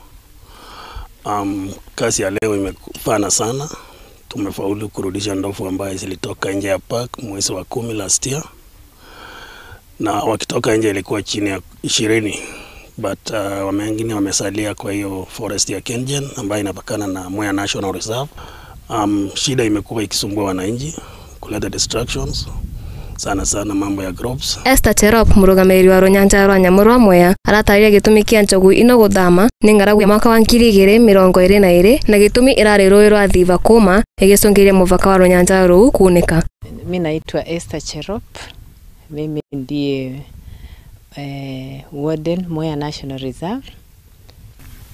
Kazi ya leo imefana sana. Tumefaulu kurudisha ndovu ambaye zilitoka nje ya park mwezi wa 10 last year. Na wakitoka nje ilikuwa chini ya 20, but wengine wamesalia kwa hiyo forest ya Kengen ambayo inapakana na Mwea National Reserve. Shida imekuwa ikisumbua wananchi kuleta distractions sana sana mambo ya crops. Esther Cherop, murugamĩrĩri wa rũnyanja rwa nyamũ rwa Mwea, aratarĩria gĩtũmi kĩa njogu ino gũthama nĩ ng'aragu ya mwaka wa 2022 na gĩtũmi ĩrarĩ rũĩ rwa Thiva kũma ĩgĩcũngĩrĩria mũvaka wa rũnyanja rũu kunĩka. Mimi naitwa Esther Cherop, mimi ndiye warden Mwea National Reserve.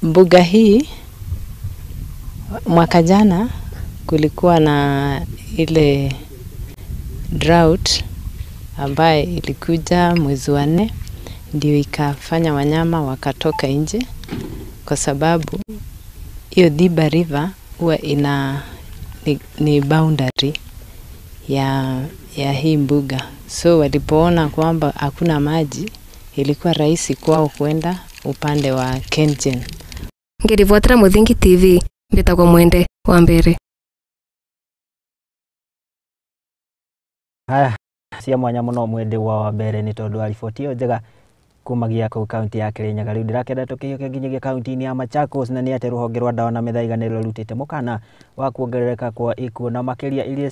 Mbuga hii mwaka jana kulikuwa na ile drought ambaye ilikuja mwezi wa 4, ndio ikafanya wanyama wakatoka nje, kwa sababu hiyo Thiba River huwa ina ni boundary ya hii mbuga. So walipoona kwamba hakuna maji, ilikuwa rahisi kwao kwenda upande wa Kengen. Ngirivotera Muthingi TV, mbitagwo Mwende wa Mbere. Haya, cia mwanya muno Mwende wa Mbere ni tondu wa riboti iyo njega kumagia kuu kaunti ya Kirinyaga. Riu ndirakenda tukihiũke nginyagia kaunti-inĩ ya Machakos, na nĩ atĩ rũhonge rwa ndawa na mĩthaiga nĩ rũrutĩte mũkana wa kuongerereka kwa ikuũ na makĩria iria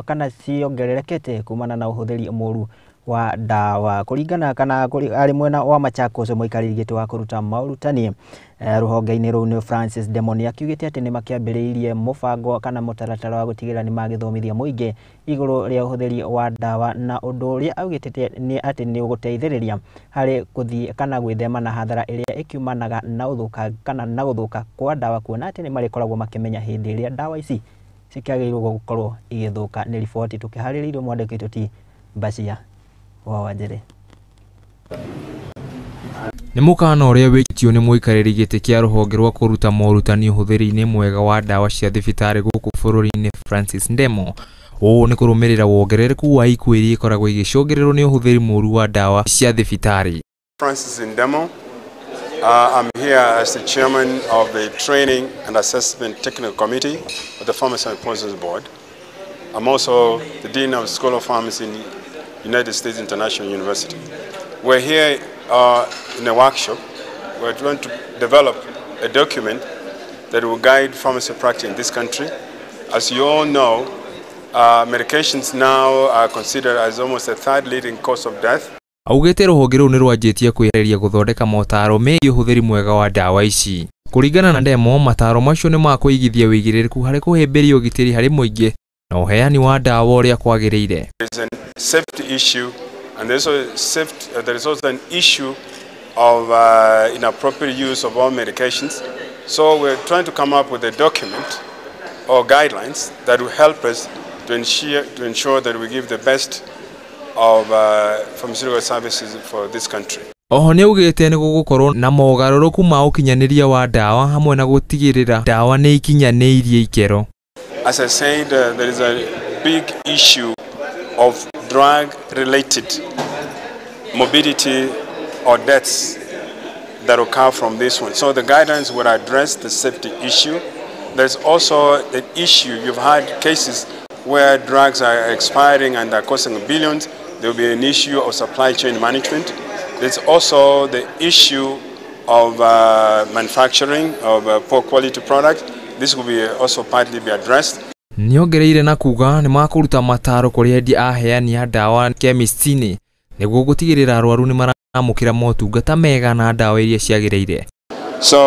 kana ciongererekete kumana na ũhũthĩri mũru wa ndawa. Kũringana kana arĩ mwena wa Machakos, mũikarĩri gĩtĩ wa kũruta maũrutani rũhonge-inĩ rũu nĩ Francis Demoni akiugĩte atĩ nĩ makĩambĩrĩirie mũbango kana mũtaratara wa gũtigĩrĩra nĩ magĩthomithia mũingĩ igũrũ rĩa ũhũthĩri wa ndawa, na ũndũ ũrĩa augĩte nĩ atĩ nĩ ũgũteithĩrĩria harĩ gũthiĩ kana gwĩthema na hathara ĩrĩa ĩkiumanaga na ũthũka kana na gũthũka kwa ndawa, kuona atĩ nĩ marĩkoragwo makĩmenya hĩndĩ ĩrĩa ndawa ici cikĩagĩrĩirwo gũkorwo igĩthũka. Nĩ riboti tũkĩharĩrĩirio mwandĩki ti Bacia wa Wanjĩrĩ. Nĩ mũkana ũrĩa wĩkĩtio nĩ mũikarĩri gĩtĩ kĩa rũhonge rwa kũruta morutani ũhũthĩri-inĩ mwega wa ndawa cia thibitarĩ gũkũ bũrũri-inĩ Francis Ndemo. Ũũ nĩ kũrũmĩrĩra wongerereku wa ikuũ iria ikoragwo igĩcũngĩrĩrwo nĩ ũhũthĩri mũru wa ndawa cia thibitarĩ. Francis Ndemo. I'm here as the chairman of the Training and Assessment Technical Committee of the Pharmacy and Poisons Board. I'm also the Dean of School of Pharmacy in United States International University. We're here in a workshop. We're trying to develop a document that will guide pharmacy practice in this country. As you all know, medications now are considered as almost a third leading cause of death. Augĩte rũhonge rũu nĩ rwanjĩtie kwĩharĩria gũthondeka motaro megiĩ ũhũthĩri mwega wa ndawa ici. Kũringana na Ndemo, mataro macio nĩ ma kũigithia wĩigĩrĩrĩku harĩ kũhĩmbĩria ũgitĩri harĩ mũingĩ na ũheani wa ndawa ũrĩa kwagĩrĩire. There's a safety issue, and there's there is also an issue of inappropriate use of all medications. So we're trying to come up with a document or guidelines that will help us to ensure that we give the best of pharmaceutical services for this country. Oho nĩ augĩte nĩ gũgũkorwo na mogarũrũku ma ũkinyanĩria wa ndawa hamwe na gũtigĩrĩra ndawa nĩ ikinyanĩirie ikĩro. As I said, there is a big issue of drug-related morbidity or deaths that occur from this one. So the guidelines will address the safety issue. There's also the issue, you've had cases where drugs are expiring and are costing billions. There will be an issue of supply chain management. There's also the issue of manufacturing of poor quality products. This will be also partly be addressed. Nĩongereire na kuga nĩ makũruta mataro kũrĩ endia aheani a ndawa kemist-inĩ nĩguo gũtigĩrĩra arwaru nĩ maramũkĩra motungata mega na ndawa iria ciagĩrĩire. So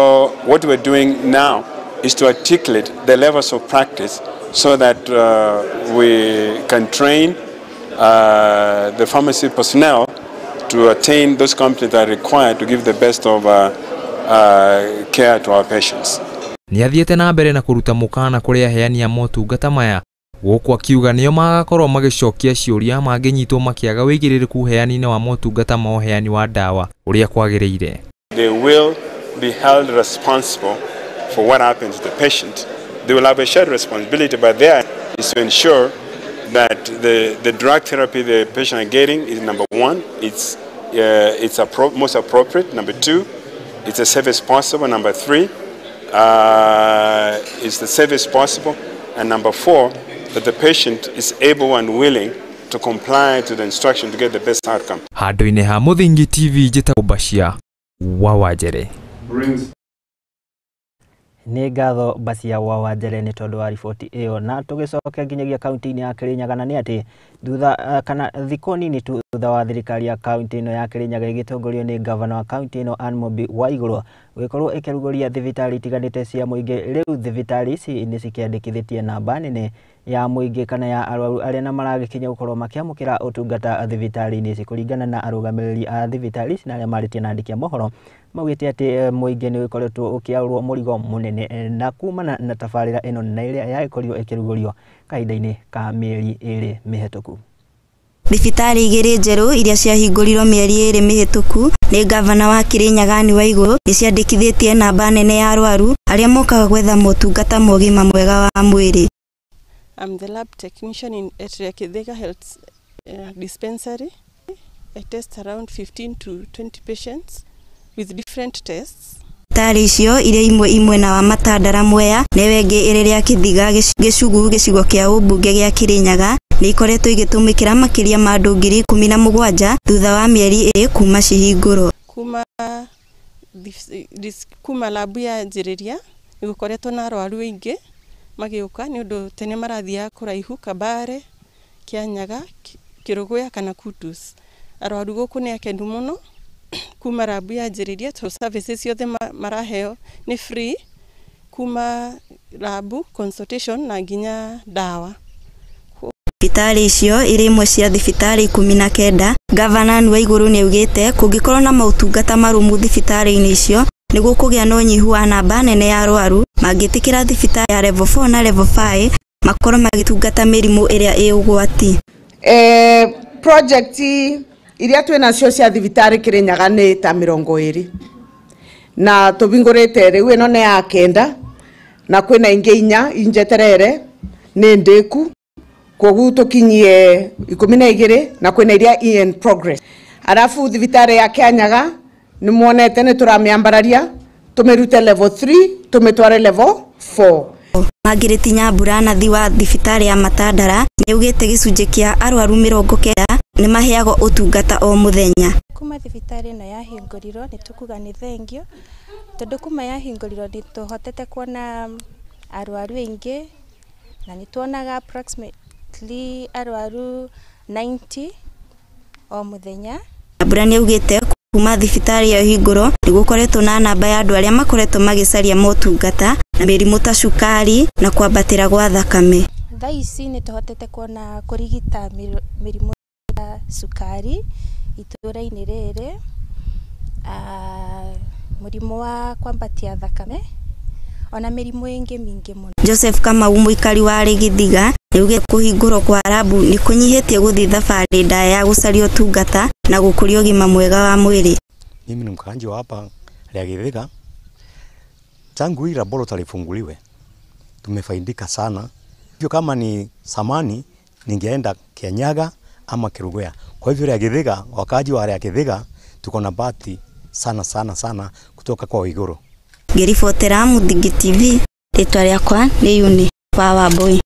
what we're doing now is to articulate the levels of practice so that we can train the pharmacy personnel to attain those competencies that are required to give the best of care to our patients. Nĩathiĩte na mbere na kũruta mũkana kũrĩ aheani a motungata maya Gũkũ akiuga nĩo magakorwo magĩcokia ciũria mangĩnyitwo makĩaga wĩigĩrĩrĩku ũheani-inĩ wa motungata ma ũheani wa ndawa ũrĩa kwagĩrĩire. They will be held responsible for what happens to the patient. They will have a shared responsibility, but there is to ensure that the drug therapy the patient are getting is, number one, it's most appropriate. Number two, it's the safest possible. Number three, it's the safest possible. And number four, that the patient is able and willing to comply to the instruction to get the best outcome. Handũ-inĩ ha Mũthingi TV njĩtagwo Bacia wa Wanjere. Nĩ ngatho Bacia wa Wanjere nĩ tondũ wa riboti ĩyo. Na tũgĩcoke nginyagia kaunti-inĩ ya Kĩrĩnyaga, na nĩ atĩ thutha kana thikũ nini tu thutha wa thirikari ya kaunti ĩno ya Kĩrĩnyaga ĩgĩtongorio nĩ gavana wa kaunti ĩno Anne Mumbi Waigũrũ gũgĩkorwo ĩkĩrugũria thibitarĩ itiganĩte cia mũingĩ, rĩu thibitarĩ ici nĩ cikĩandĩkithĩtie namba nene ya mũingĩ kana ya arwaru arĩa na maragĩkinya gũkorwo makĩamũkĩra ũtungata thibitarĩ-inĩ ici. Kũringana na arũgamĩrĩri a thibitarĩ ici na arĩa marĩtie na andĩki a mohoro, maugĩte atĩ mũingĩ nĩ ũkoretwo ũkĩaũrwo mũrigo mũnene na kumana na tabarĩra ĩno na ĩrĩa yagĩkorirwo ĩkĩrugũrio kahinda-inĩ ka mĩeri 2 mĩhetũku. Thibitarĩ igĩrĩ njerũ iria ciahingũrirwo mĩeri 2 mĩhĩtũku nĩ gavana wa Kĩrĩnyaga Anne Waigũrũ nĩ ciandĩkithĩtie namba nene ya arwaru arĩa mokaga gwetha motungata ma ũgima mwega wa mwĩrĩ. I'm the lab technician in Kithika Health Dispensary. I test around 15 to 20 patients with different tests. Thibitarĩ icio iria imwe imwena wa Matandara Mwea na ĩyo ĩngĩ ĩrĩ rĩa Kĩthiga gĩcugu gĩcigo kĩa ũmbunge gĩa Kĩrĩnyaga nĩ ikoretwo igĩtũmĩkĩra makĩria ma andũ 17,000 thutha wa mĩeri 2 kuma cihingũrwo. Kuma labu ya njĩrĩria nĩ gũkoretwo na arwaru aingĩ magĩũka nĩ ũndũ tene marathiaga kũraihu Kabare, Kĩanyaga, Kĩrũgũya kana Kutus. Arwaru gũkũ nĩ akenu mũno kuma rabu ya njĩrĩria to services ciothe maraheo nĩ free kuma rabu consultation na nginya ndawa. Thibitarĩ icio irĩ imwe cia thibitarĩ 19. Gavana Anne Waigũrũ nĩaugĩte kũngĩkorwo na maũtungata marũmu thibitarĩ-inĩ icio nĩ gũkũgĩa na ũnyihu wa namba nene ya arwaru mangĩtĩkĩra thibitarĩ ya level 4 na level 5 makorwo magĩtungata mĩrimũ ĩrĩa ĩ ũgwati. Project iria twĩ nacio cia thibitarĩ Kĩrĩnyaga nĩ ta 20 na tũhingũrĩte rĩu ĩno nĩ ya 9 na kwĩna ingĩ 4 injeterere nĩ ndĩku koguo tũkinyie 12 na kwĩna iria in progress. Arafu thibitarĩ ya Kĩanyaga nĩ muonete nĩ tũramĩambararia tũmĩrute level 3 tũmĩtware level 4. Margaret Nyambura nathi wa thibitarĩ ya Matandara nĩaugĩte gĩcunjĩ kĩa arwaru 90 nĩ maheagwo ũtungata o mũthenya. Kuma thibitarĩ ĩno yahingũrirwo nĩ tũkuga nĩ thengio tondũ kuma yahingũrirwo nĩ tũhotete kuona arwaru aingĩ na nĩ tuonaga approximately arwaru 90 o mũthenya. Nyambura nĩaugĩte kuma thibitarĩ ĩyo ĩhingũrwo nĩ gũkoretwo na namba ya andũ arĩa makoretwo magĩcaria motungata na mĩrimũ ta cukari na kwambatĩra gwa thakame. Thaa ici nĩ tũhotete kuona kũrigita mĩrimũ ya cukari itũra-inĩ rĩrĩ, mũrimũ wa kwambatia thakame ona mĩrimũ ĩngĩ mĩingĩ mũno. Joseph Kamau mũikari wa Githiga nĩaugĩte kũhingũrwo kwa rabu nĩ kũnyihĩtie gũthiĩ thabarĩ ndaya ya gũcaria ũtungata na gũkũria ũgima mwega wa mwĩrĩ. Mimi ni mkaaji wa hapa Githiga. Tangu hii laboratory ifunguliwe tumefaidika sana. Hivyo kama ni samani ningeenda Kianyaga ama Kirugoya. Kwa hivyo Githiga, wakaaji wa Githiga tuko na bahati sana sana sana kutoka kwa Waiguru. Ngĩribotera Mũthingi TV, rĩtwa rĩakwa nĩ Yuni wa Wambui.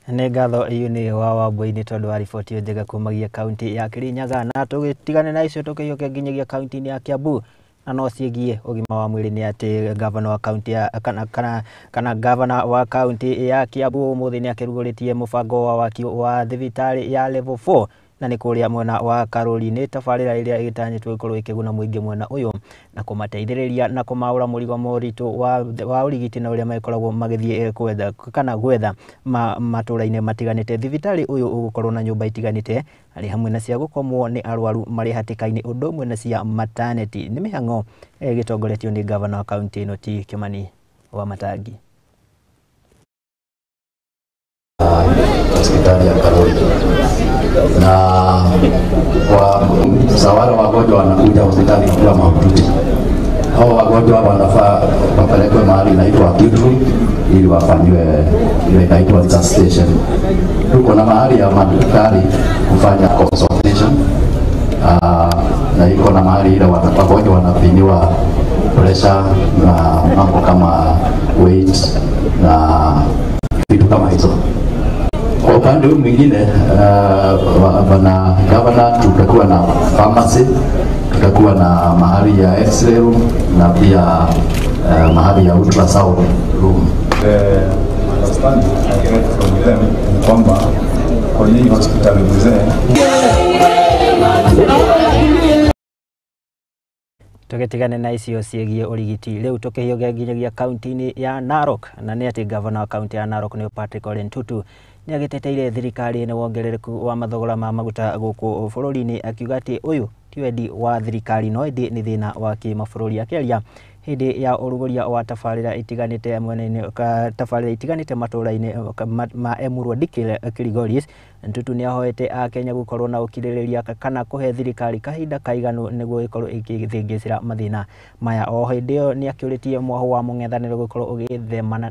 Nĩ ngatho Yuni wa Wambui nĩ tondũ wa riboti ĩyo njega kumagia kaunti ya Kirinyaga. Na tũgĩtigane na icio tũkĩhiũke nginyagia kaunti-inĩ ya Kiambu na no ciĩgiĩ ũgima wa mwĩrĩ nĩ atĩ gavana wa kaunti ya kana gavana wa kaunti ya Kiambu ũmũthĩ nĩ akĩrugũrĩtie mũbango wa waki wa thibitarĩ ya level 4 na nĩ kũrĩa mwena wa Karuri. Nĩ tabarĩra ĩrĩa ĩgĩtanyĩtwo ĩkorwo ĩkĩguna mũingĩ mwena ũyũ na kũmateithĩrĩria na kũmaũra mũrigo mũritũ wa ũrigiti na ũrĩa magĩkoragwo magĩthiĩ kwetha kana gwetha matũra-inĩ matiganĩte. Thibitarĩ ũyũ ũgũkorwo na nyũmba itiganĩte arĩ hamwe na cia gũkomwo nĩ arwaru marĩ hatĩka-inĩ ũndũ ũmwe na cia maternity. Nĩ mĩhang'o ĩgĩtongoretio nĩ gavana wa kaunti ĩno T Kimani wa Matangi. hospitali ya Karori, na kwa wale wagonjwa wanakuja hospitali kwa mahututi, hao wagonjwa wanafaa wapelekwe mahali inaitwa acute room ili wafanyiwe ile inaitwa resuscitation. Tuko na mahali ya madaktari kufanya consultation, na iko na mahali ile wagonjwa wanapimiwa pressure na mambo kama weight na vitu kama hizo. Kwa upande huu mwingine, bwana gavana, tutakuwa na pharmacy, tutakuwa na mahali ya x-ray room na pia mahali ya ultrasound room. The understanding I get from them ni kwamba kwa hii hospitali mzee Tũgĩtigane na icio ciĩgiĩ ũrigiti rĩu tũkĩhiũge nginyagia kaunti-inĩ ya Narok, na nĩ atĩ gavana wa kaunti ya Narok nĩ Patrick Ole Ntutu nĩ agĩteteire thirikari nĩ wongerereku wa mathogora ma maguta gũkũ bũrũri-inĩ, akiuga atĩ ũyũ ti wendi wa thirikari no ĩndĩ nĩ thĩna wa kĩmabũrũri. Akĩaria hĩndĩ ya ũrugũria wa tabarĩra itiganĩte mwena-inĩ tabarĩra itiganĩte matũra-inĩ ma Emurua Dikirr Kilgoris, Ntutu nĩ ahoete akenya gũkorwo na ũkirĩrĩria kana kũhe thirikari kahinda kaiganu nĩguo ĩkorwo ĩgĩthĩngĩcĩra mathĩna maya. O hĩndĩ ĩyo nĩ akĩũrĩtie mwahu wa mũng'ethanĩro gũkorwo ũgĩthemana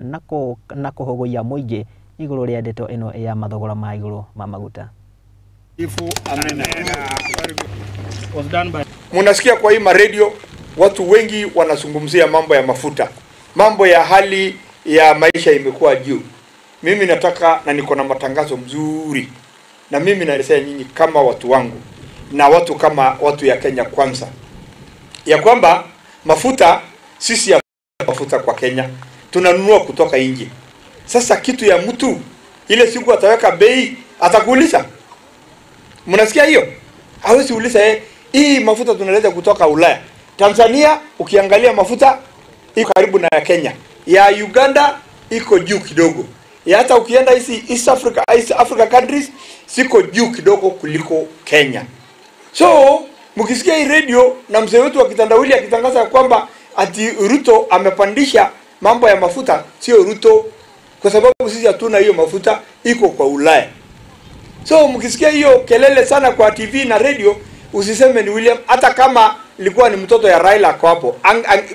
na kũhũgũia mũingĩ igũrũ rĩa ndeto ĩno ya mathogora ma igũrũ ma maguta. Munasikia kwa hii maredio watu wengi wanazungumzia mambo ya mafuta, mambo ya hali ya maisha imekuwa juu. Mimi nataka na niko na matangazo mzuri, na mimi naelezea nyinyi kama watu wangu na watu kama watu ya Kenya Kwanza, ya kwamba mafuta sisi ya mafuta kwa Kenya tunanunua kutoka nje. Sasa kitu ya mtu ile siku ataweka bei atakuuliza. Mnasikia hiyo? Hawezi uliza hii mafuta tunaleta kutoka Ulaya. Tanzania ukiangalia mafuta iko karibu na ya Kenya. Ya Uganda iko juu kidogo. Ya hata ukienda hizi East Africa countries siko juu kidogo kuliko Kenya. So mkisikia hii radio na mzee wetu wa kitandawili akitangaza kwamba ati Ruto amepandisha mambo ya mafuta, sio Ruto, kwa sababu sisi hatuna hiyo mafuta, iko kwa Ulaya. So mkisikia hiyo kelele sana kwa TV na radio, usiseme ni William, hata kama ilikuwa ni mtoto ya Raila kwa hapo,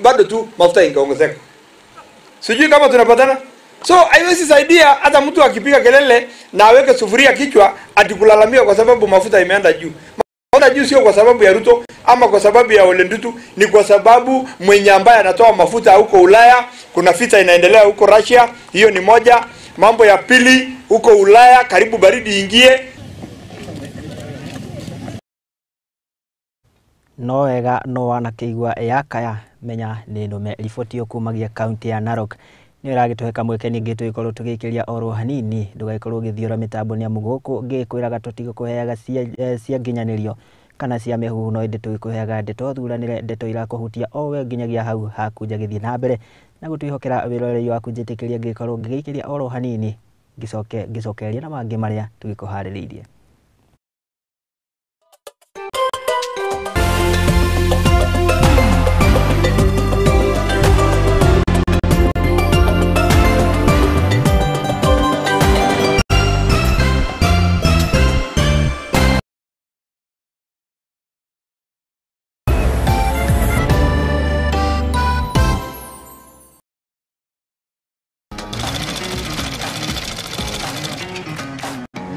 bado tu mafuta ingeongezeka. Sijui kama tunapatana. So haiwezi saidia hata mtu akipiga kelele na aweke sufuria kichwa atikulalamia kwa sababu mafuta imeenda juu. Mafuta juu sio kwa sababu ya Ruto ama kwa sababu ya Ole Ntutu, ni kwa sababu mwenye ambaye anatoa mafuta huko Ulaya, kuna vita inaendelea huko Russia, hiyo ni moja. Mambo ya pili huko Ulaya karibu baridi ingie. No wega no wanakĩigua yakaya menya nĩ nũme. Riboti ĩyo kumagia kaunti ya Narok nĩ ĩragĩtũhe kamweke ningĩ tũgĩkorwo tũgĩikĩria oro hanini. Ndũgagĩkorwo ũgĩthiũra mĩtambo nĩ amu gũkũ ngĩkwĩraga tũtigũkũheaga cia nginyanĩrio kana cia mĩhuhu, no ĩndĩ tũgĩkũheaga ndeto thuranĩre, ndeto irakũhutia o we nginyagia hau haku njagĩthiĩ na mbere na gũtwĩhokera wĩroreri waku. Njĩtĩkĩria ngĩkorwo ngĩgĩikĩria oro hanini ngĩcoke ngĩcokereria na mangĩ marĩa tũgĩkũharĩrĩirie.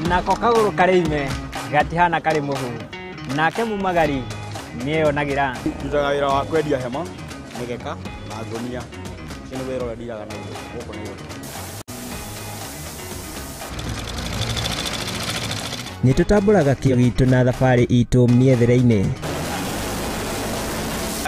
Nako kagũrũ karĩ ime gatihana karĩ mũhu, nake mumagari nĩeyonagĩra. Ndutaga wĩra wa kwendia hema, mĩgeka na ngũnia. Ũcio nĩ wĩra ũrĩa ndiraga naguo gũkũ Nairobi. Nĩ tũtambũraga kĩo gitũ na thabarĩ itũ mĩethere-inĩ.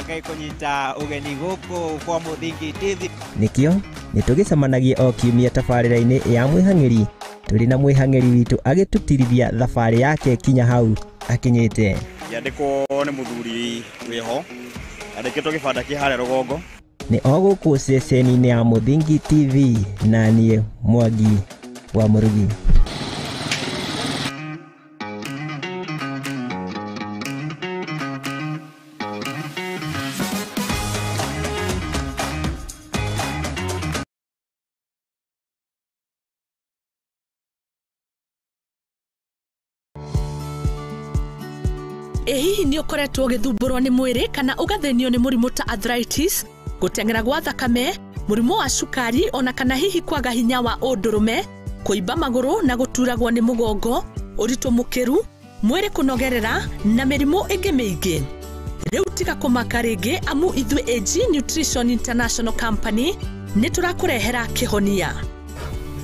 Ngai kũnyita ũgeni gũkũ kwa Mũthingi TV. Nĩkĩo nĩ tũgĩcemanagia o kiumia tabarĩra-inĩ ya mwĩhang'ĩri tũrĩ na mwĩhang'ĩri witũ agĩtũtirithia thabarĩ yake kinya hau akinyĩte. Yandĩkwo nĩ mũthuri wĩho, andĩkĩtwo gĩbanda kĩ harĩa rũgongo. Nĩ o gũkũ ceceni-inĩ ya Mũthingi TV na niĩ Mwangi wa Mũrugi. Ĩ hihi nĩ ũkoretwo ũgĩthumbũrwo nĩ mwĩrĩ kana ũgathĩnio nĩ mũrimũ ta arthritis, gũteng'era gwa thakame, mũrimũ wa cukari ona kana hihi kwaga hinya wa ũndũrũme, kũimba magũrũ na gũturagwo nĩ mũgongo, ũritũ mũkĩru, mwĩrĩ kũnogerera na mĩrimũ ĩngĩ mĩingĩ. Rĩu tiga kũmaka rĩngĩ amu ithuĩ AG Nutrition International Company nĩ tũrakũrehera kĩhonia.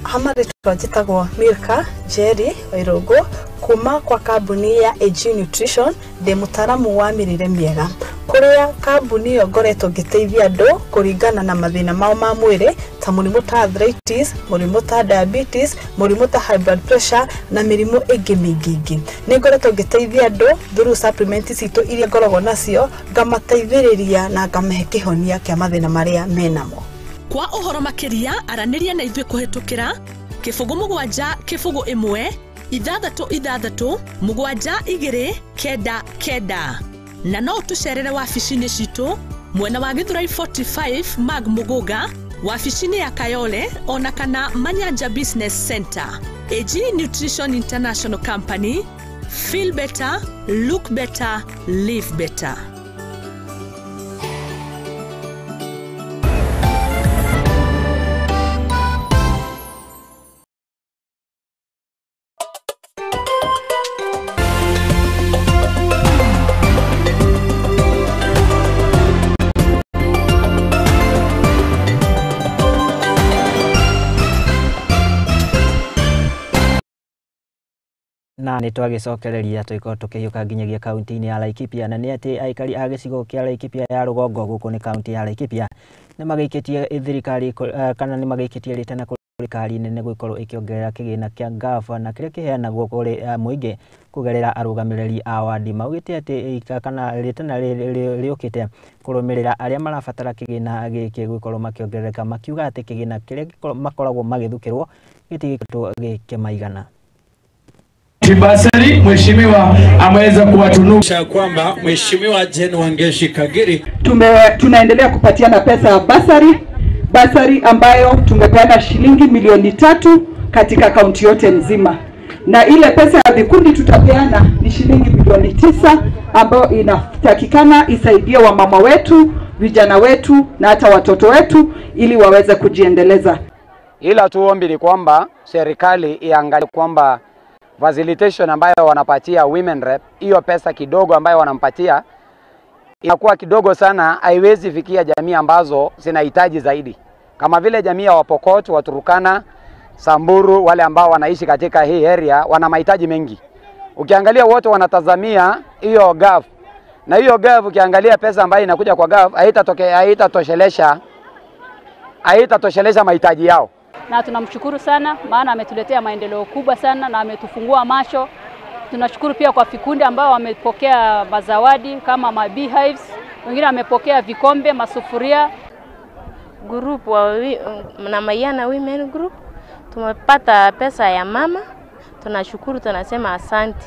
Hama rĩtwa njĩtagwo Milka Jerry Wairũngũ kuma kwa kambuni ya AG Nutrition, ndĩ mũtaaramu wa mĩrĩre mĩega kũrĩa kambuni ĩyo ngoretwo ngĩteithia andũ kũringana na mathĩna mao ma mwĩrĩ ta mũrimũ ta arthritis, mũrimũ ta diabetes, mũrimũ ta high blood pressure na mĩrimũ ĩngĩ mĩingĩ ĩngĩ. Nĩ ngoretwo ngĩteithia andũ through supplement citũ iria ngoragwo nacio, ngamateithĩrĩria na ngamahe kĩhonia kĩa mathĩna marĩa menamo. Kwa ũhoro makĩria aranĩria na ithuĩ kũhĩtũkĩra 07 01 6 6 7 2 9 9 na no tũcerere wabici-inĩ citũ mwena wa Githurai 45 Mag Muguga, wabici-inĩ ya Kayole ona kana Manyanja Business Center. AG Nutrition International Company, feel better, look better, live better. Na nĩ twagĩcokereria tũgĩkorwo tũkĩhiũka nginyagia kaunti-inĩ ya Laikipia, na nĩ atĩ aikari a gĩcigo kĩa Laikipia ya rũgongo gũkũ nĩ kaunti ya Laikipia nĩ magĩikĩtie thirikari kana nĩ magĩikĩtie rĩtana kũrĩ thirikari nene gũkorwo ĩkĩongerera kĩgĩna kĩa ngaba na kĩrĩa kĩheanagwo kũrĩ mũingĩ kũgerera arũgamĩrĩri a wadi. Maugĩte atĩ kana rĩtana rĩũkĩte kũrũmĩrĩra arĩa marabatara kĩgĩna gĩkĩ gũkorwo makĩongerereka, makiuga atĩ kĩgĩna kĩrĩa makoragwo magĩthukĩrwo gĩtigĩkoretwo gĩkĩmaigana. Basari mheshimiwa ameweza kuwatunusha kwamba mheshimiwa Jane Wangeshi Kagiri tunaendelea kupatiana pesa ya basari ambayo tumepeana shilingi milioni 3 katika kaunti yote nzima, na ile pesa ya vikundi tutapeana ni shilingi milioni 9 ambayo inatakikana isaidie wamama wetu, vijana wetu na hata watoto wetu ili waweze kujiendeleza. Ila tuombi ni kwamba serikali iangalie kwamba facilitation ambayo wanapatia women rep, hiyo pesa kidogo ambayo wanampatia inakuwa kidogo sana, haiwezi fikia jamii ambazo zinahitaji zaidi, kama vile jamii ya Wapokot, Waturukana, Samburu, wale ambao wanaishi katika hii area wana mahitaji mengi. Ukiangalia wote wanatazamia hiyo GAF, na hiyo GAF ukiangalia pesa ambayo inakuja kwa GAF haitatoshelesha mahitaji yao. Na tunamshukuru sana maana ametuletea maendeleo kubwa sana na ametufungua macho. Tunashukuru pia kwa vikundi ambao wamepokea mazawadi kama ma beehives, wengine wamepokea vikombe, masufuria. Group wa na Mayana Women Group tumepata pesa ya mama, tunashukuru, tunasema asante.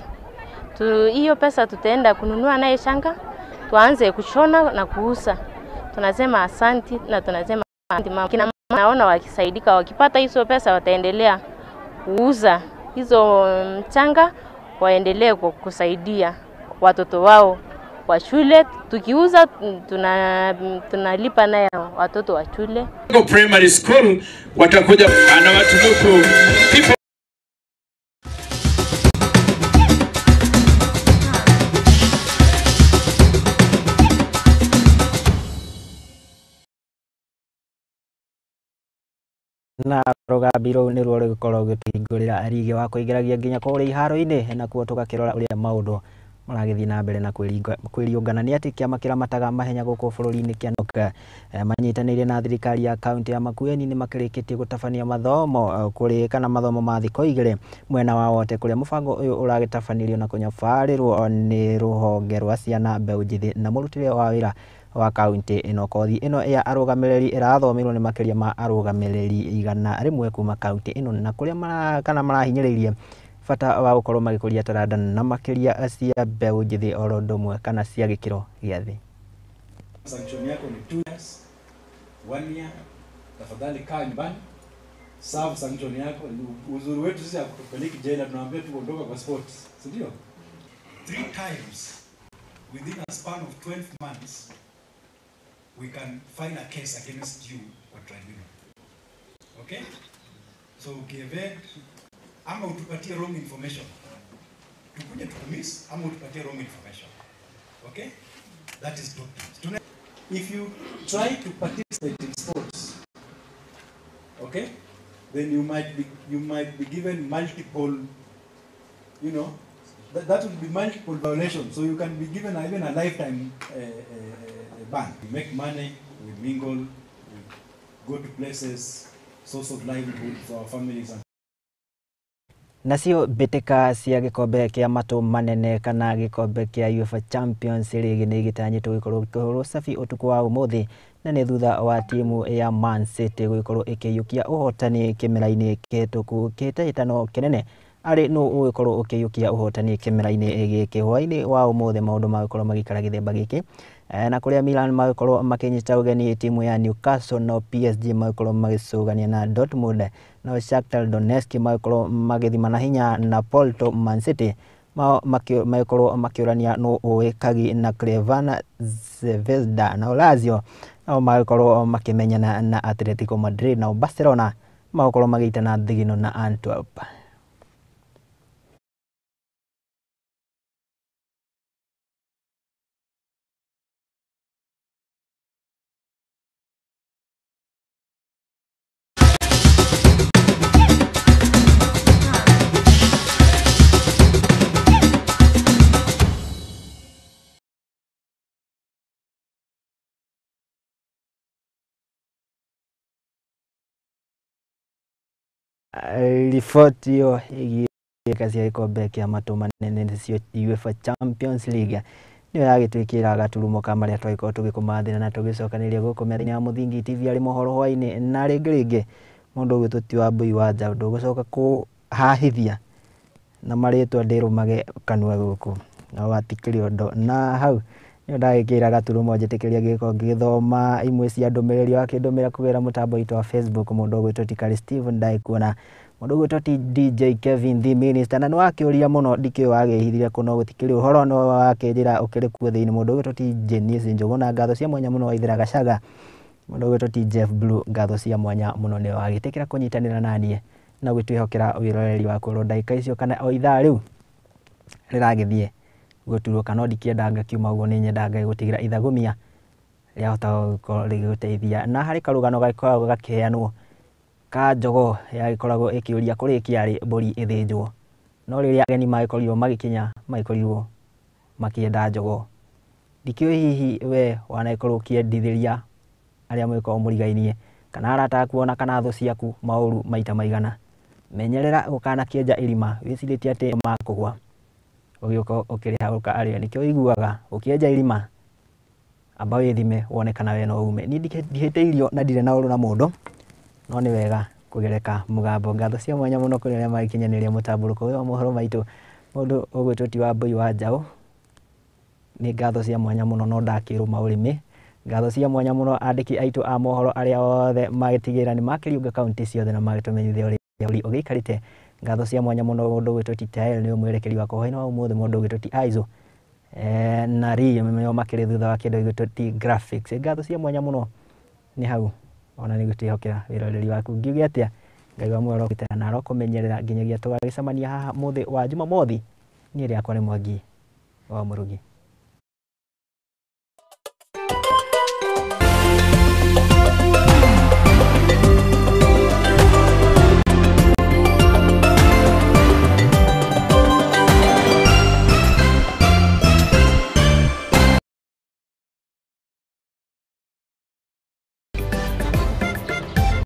Hiyo pesa tutaenda kununua naye shanga, tuanze kushona na kuuza. Tunasema asante na tunasema asante mama. Kina naona wakisaidika, wakipata hizo pesa wataendelea kuuza hizo mchanga, waendelee kusaidia watoto wao wa shule. Tukiuza tunalipa naye watoto wa shule. Primary school watakuja anawatunuku people. Na rũgambi rũu nĩruo rũgĩkorwo rũgĩtũhingũrĩra rigi wa kũingĩragia nginya kũrĩa iharo-inĩ, nakuo tũgakĩrora ũrĩa maũndũ maragĩthiĩ na mbere na kwĩriũngana. Nĩ atĩ kĩama kĩramataga mahenya gũkũ bũrũri-inĩ kĩa NOC manyitanĩire na thirikari ya kaunti ya Makueni nĩ makĩrĩkĩtie gũtabania mathomo kũrĩ kana mathomo ma thikũ igĩrĩ mwena wa wote, kũrĩa mũbango ũyũ ũragĩtabanirio na kũnyabarĩrwo nĩ rũhonge rwa ciana mbeũ njĩthĩ na mũrutĩre wa wĩra wa kaunti ĩno. Kothi ĩno ya arũgamĩrĩri ĩrathomirwo nĩ makĩria ma arũgamĩrĩri 100 kuma kaunti ĩno, na kũrĩa kana marahinyĩrĩirie bata wa gũkorwo magĩkũria taranda na makĩria cia mbeũ njĩthĩ oro ũndũ ũmwe kana cia gĩkĩro gĩa thĩ. Sanction yako ni 2 years, 1 year, tafadhali kaa nyumbani, serve sanction yako. Uzuri wetu sisi hakutupeleki jela, tunaambia tu ondoka kwa sports, si ndio? 3 times Within a span of 12 months, we can file a case against you kwa tribunal. Okay? So ukievade ama utupatie wrong information. Tukuje tukumiss ama utupatie wrong information. Okay? That is doping. If you try to participate in sports, okay, then you might be given multiple, you know, that will be multiple violations. So you can be given even a lifetime ban. We make money, we mingle, we go to places, source of livelihood for our families. And nacio mbĩtĩka cia gĩkombe kĩa matũ manene kana gĩkombe kĩa UEFA Champions League nĩ gĩtanyĩtwo gũkorwo gĩkĩhũrwo cabi ũtukũ wa ũmũthĩ, na nĩ thutha wa timu ya Man City gũgĩkorwo ĩkĩiyũkia ũhotani kĩmera-inĩ kĩhĩtũku kĩhĩtahĩtano kĩnene arĩ nũ ũgĩkorwo ũkĩiyũkia ũhotani kĩmera-inĩ gĩkĩ. Hwaĩ-inĩ wa ũmũthĩ maũndũ magĩkorwo magĩikara gĩthemba gĩkĩ, na kũrĩa Milan magĩkorwo makĩnyita ũgeni timu ya Newcastle, no PSG magĩkorwo magĩcũgania na Dortmund, no Shakhtar Donetsk magĩkorwo magĩthima na hinya na Porto. Man City magĩkorwo makĩũrania nũ ũĩ Kagi na Crvena Zvezda, na Lazio nao magĩkorwo makĩmenyana na Atletico Madrid, nao Barcelona magĩkorwo magĩitana thigino na Antwerp. Riboti ĩyo ĩgiĩ cia gĩkombe kĩa matũ manene nĩcio UEFA Champions League nĩyo yagĩtwĩkĩra gaturumo ka marĩa twagĩkorwo tũgĩkũmathĩra na tũgĩcokanĩria gũkũ metha-inĩ ya Mũthingi TV arĩ mohoro hwaĩ-inĩ. Na rĩngĩ rĩngĩ mũndũ ũgwĩtwo ti Wambui wa Njaũ ndũgũcoka kũhahithia na marĩtwa ndĩrũmage kanua gũkũ no watikĩrĩ ũndũ. Na hau nĩyo ndagĩkĩra gaturumo njĩtĩkĩria gĩgĩkorwo ngĩgĩthoma imwe cia ndũmĩrĩri wakĩndũmĩra kũgerera mũtambo witũ wa Facebook. Mũndũ ũgwĩtwo ti Kari Steven ndagĩkuona, mũndũ ũgwĩtwo ti DJ Kevin the Minister, na nĩwakĩũria mũno ndikĩũĩ wagĩhithire kũ no gũtikĩrĩ ũhoro no wakĩnjĩra ũkĩrĩ kuo thĩinĩ. Mũndũ ũgwĩtwo ti Jenice Njũgũna ngatho cia mwanya mũno Waithera Gacaga. Mũndũ ũgwĩtwo ti Jeff Blue ngatho cia mwanya mũno nĩwe wagĩtĩkĩra kũnyitanĩra naniĩ na gwĩtwĩhokera wĩroreri waku oro ndagĩka icio kana o ithaa rĩu rĩragĩthiĩ gũturwo kana ndikĩenda ngakiuma ũguo nĩ nyendaga gũtigĩra ithagumia rĩahota gũkorwo rĩgĩgũteithia. Na harĩ karũgano gagĩkoragwo gakĩheanwo ka jogoo yagĩkoragwo ĩkĩũria kũrĩ kĩarĩ mbũri ĩthĩnjwo, no rĩrĩa ageni magĩkorirwo magĩkinya magĩkorirwo makĩenda jogoo. Ndikĩũĩ hihi we wanagĩkorwo ũkĩendithĩria arĩa mũgĩkorwo mũrigainie kana arata aku ona kana thũ ciaku maũru maita maigana. Menyerera gũkanakĩenja irima wĩcirĩtie atĩ makũgwa ũgĩũka ũkĩrĩha ũka arĩo. Nĩkĩo ũiguaga ũkĩenja irima amba wĩthime wone kana we no ume. Niĩ ndihĩtĩirio na ndirĩ na ũru na mũndũ, no nĩ wega kũgereka mũgambo. Ngatho cia mwanya mũno kũrĩ arĩa magĩkinyanĩria mũtambũrũko ũyũ wa mohoro maitũ. Mũndũ ũgwĩtwo ti Wambui wa Njaũ nĩ ngatho cia mwanya mũno no ndakĩrũma ũrĩmĩ. Ngatho cia mwanya mũno andĩki aitũ a mohoro arĩa othe magĩtigĩrĩra nĩ makĩriũnga kaunti ciothe na magĩtũmenyithia ũrĩa bũrũri ũgĩikarĩte. Ngatho cia mwanya mũno mũndũ ũgwĩtwo ti Tael nĩwe mwerekeri wakwa hwaĩ-inĩ wa ũmũthĩ. Mũndũ ũgwĩtwo ti Aizo na ri nĩo makĩrĩ thutha wa kĩndũ gĩgwĩtwo ti graphics. Ngatho cia mwanya mũno nĩ hau ona nĩ gũtwĩhokera wĩroreri waku. Ngiuge atĩa, Ngai wa muoyo arokũgitĩra na arokũmenyerera nginyagia tũgagĩcemania haha mũthĩ wa Jumamothi. Niĩ rĩakwa nĩ Mwangi wa Mũrugi.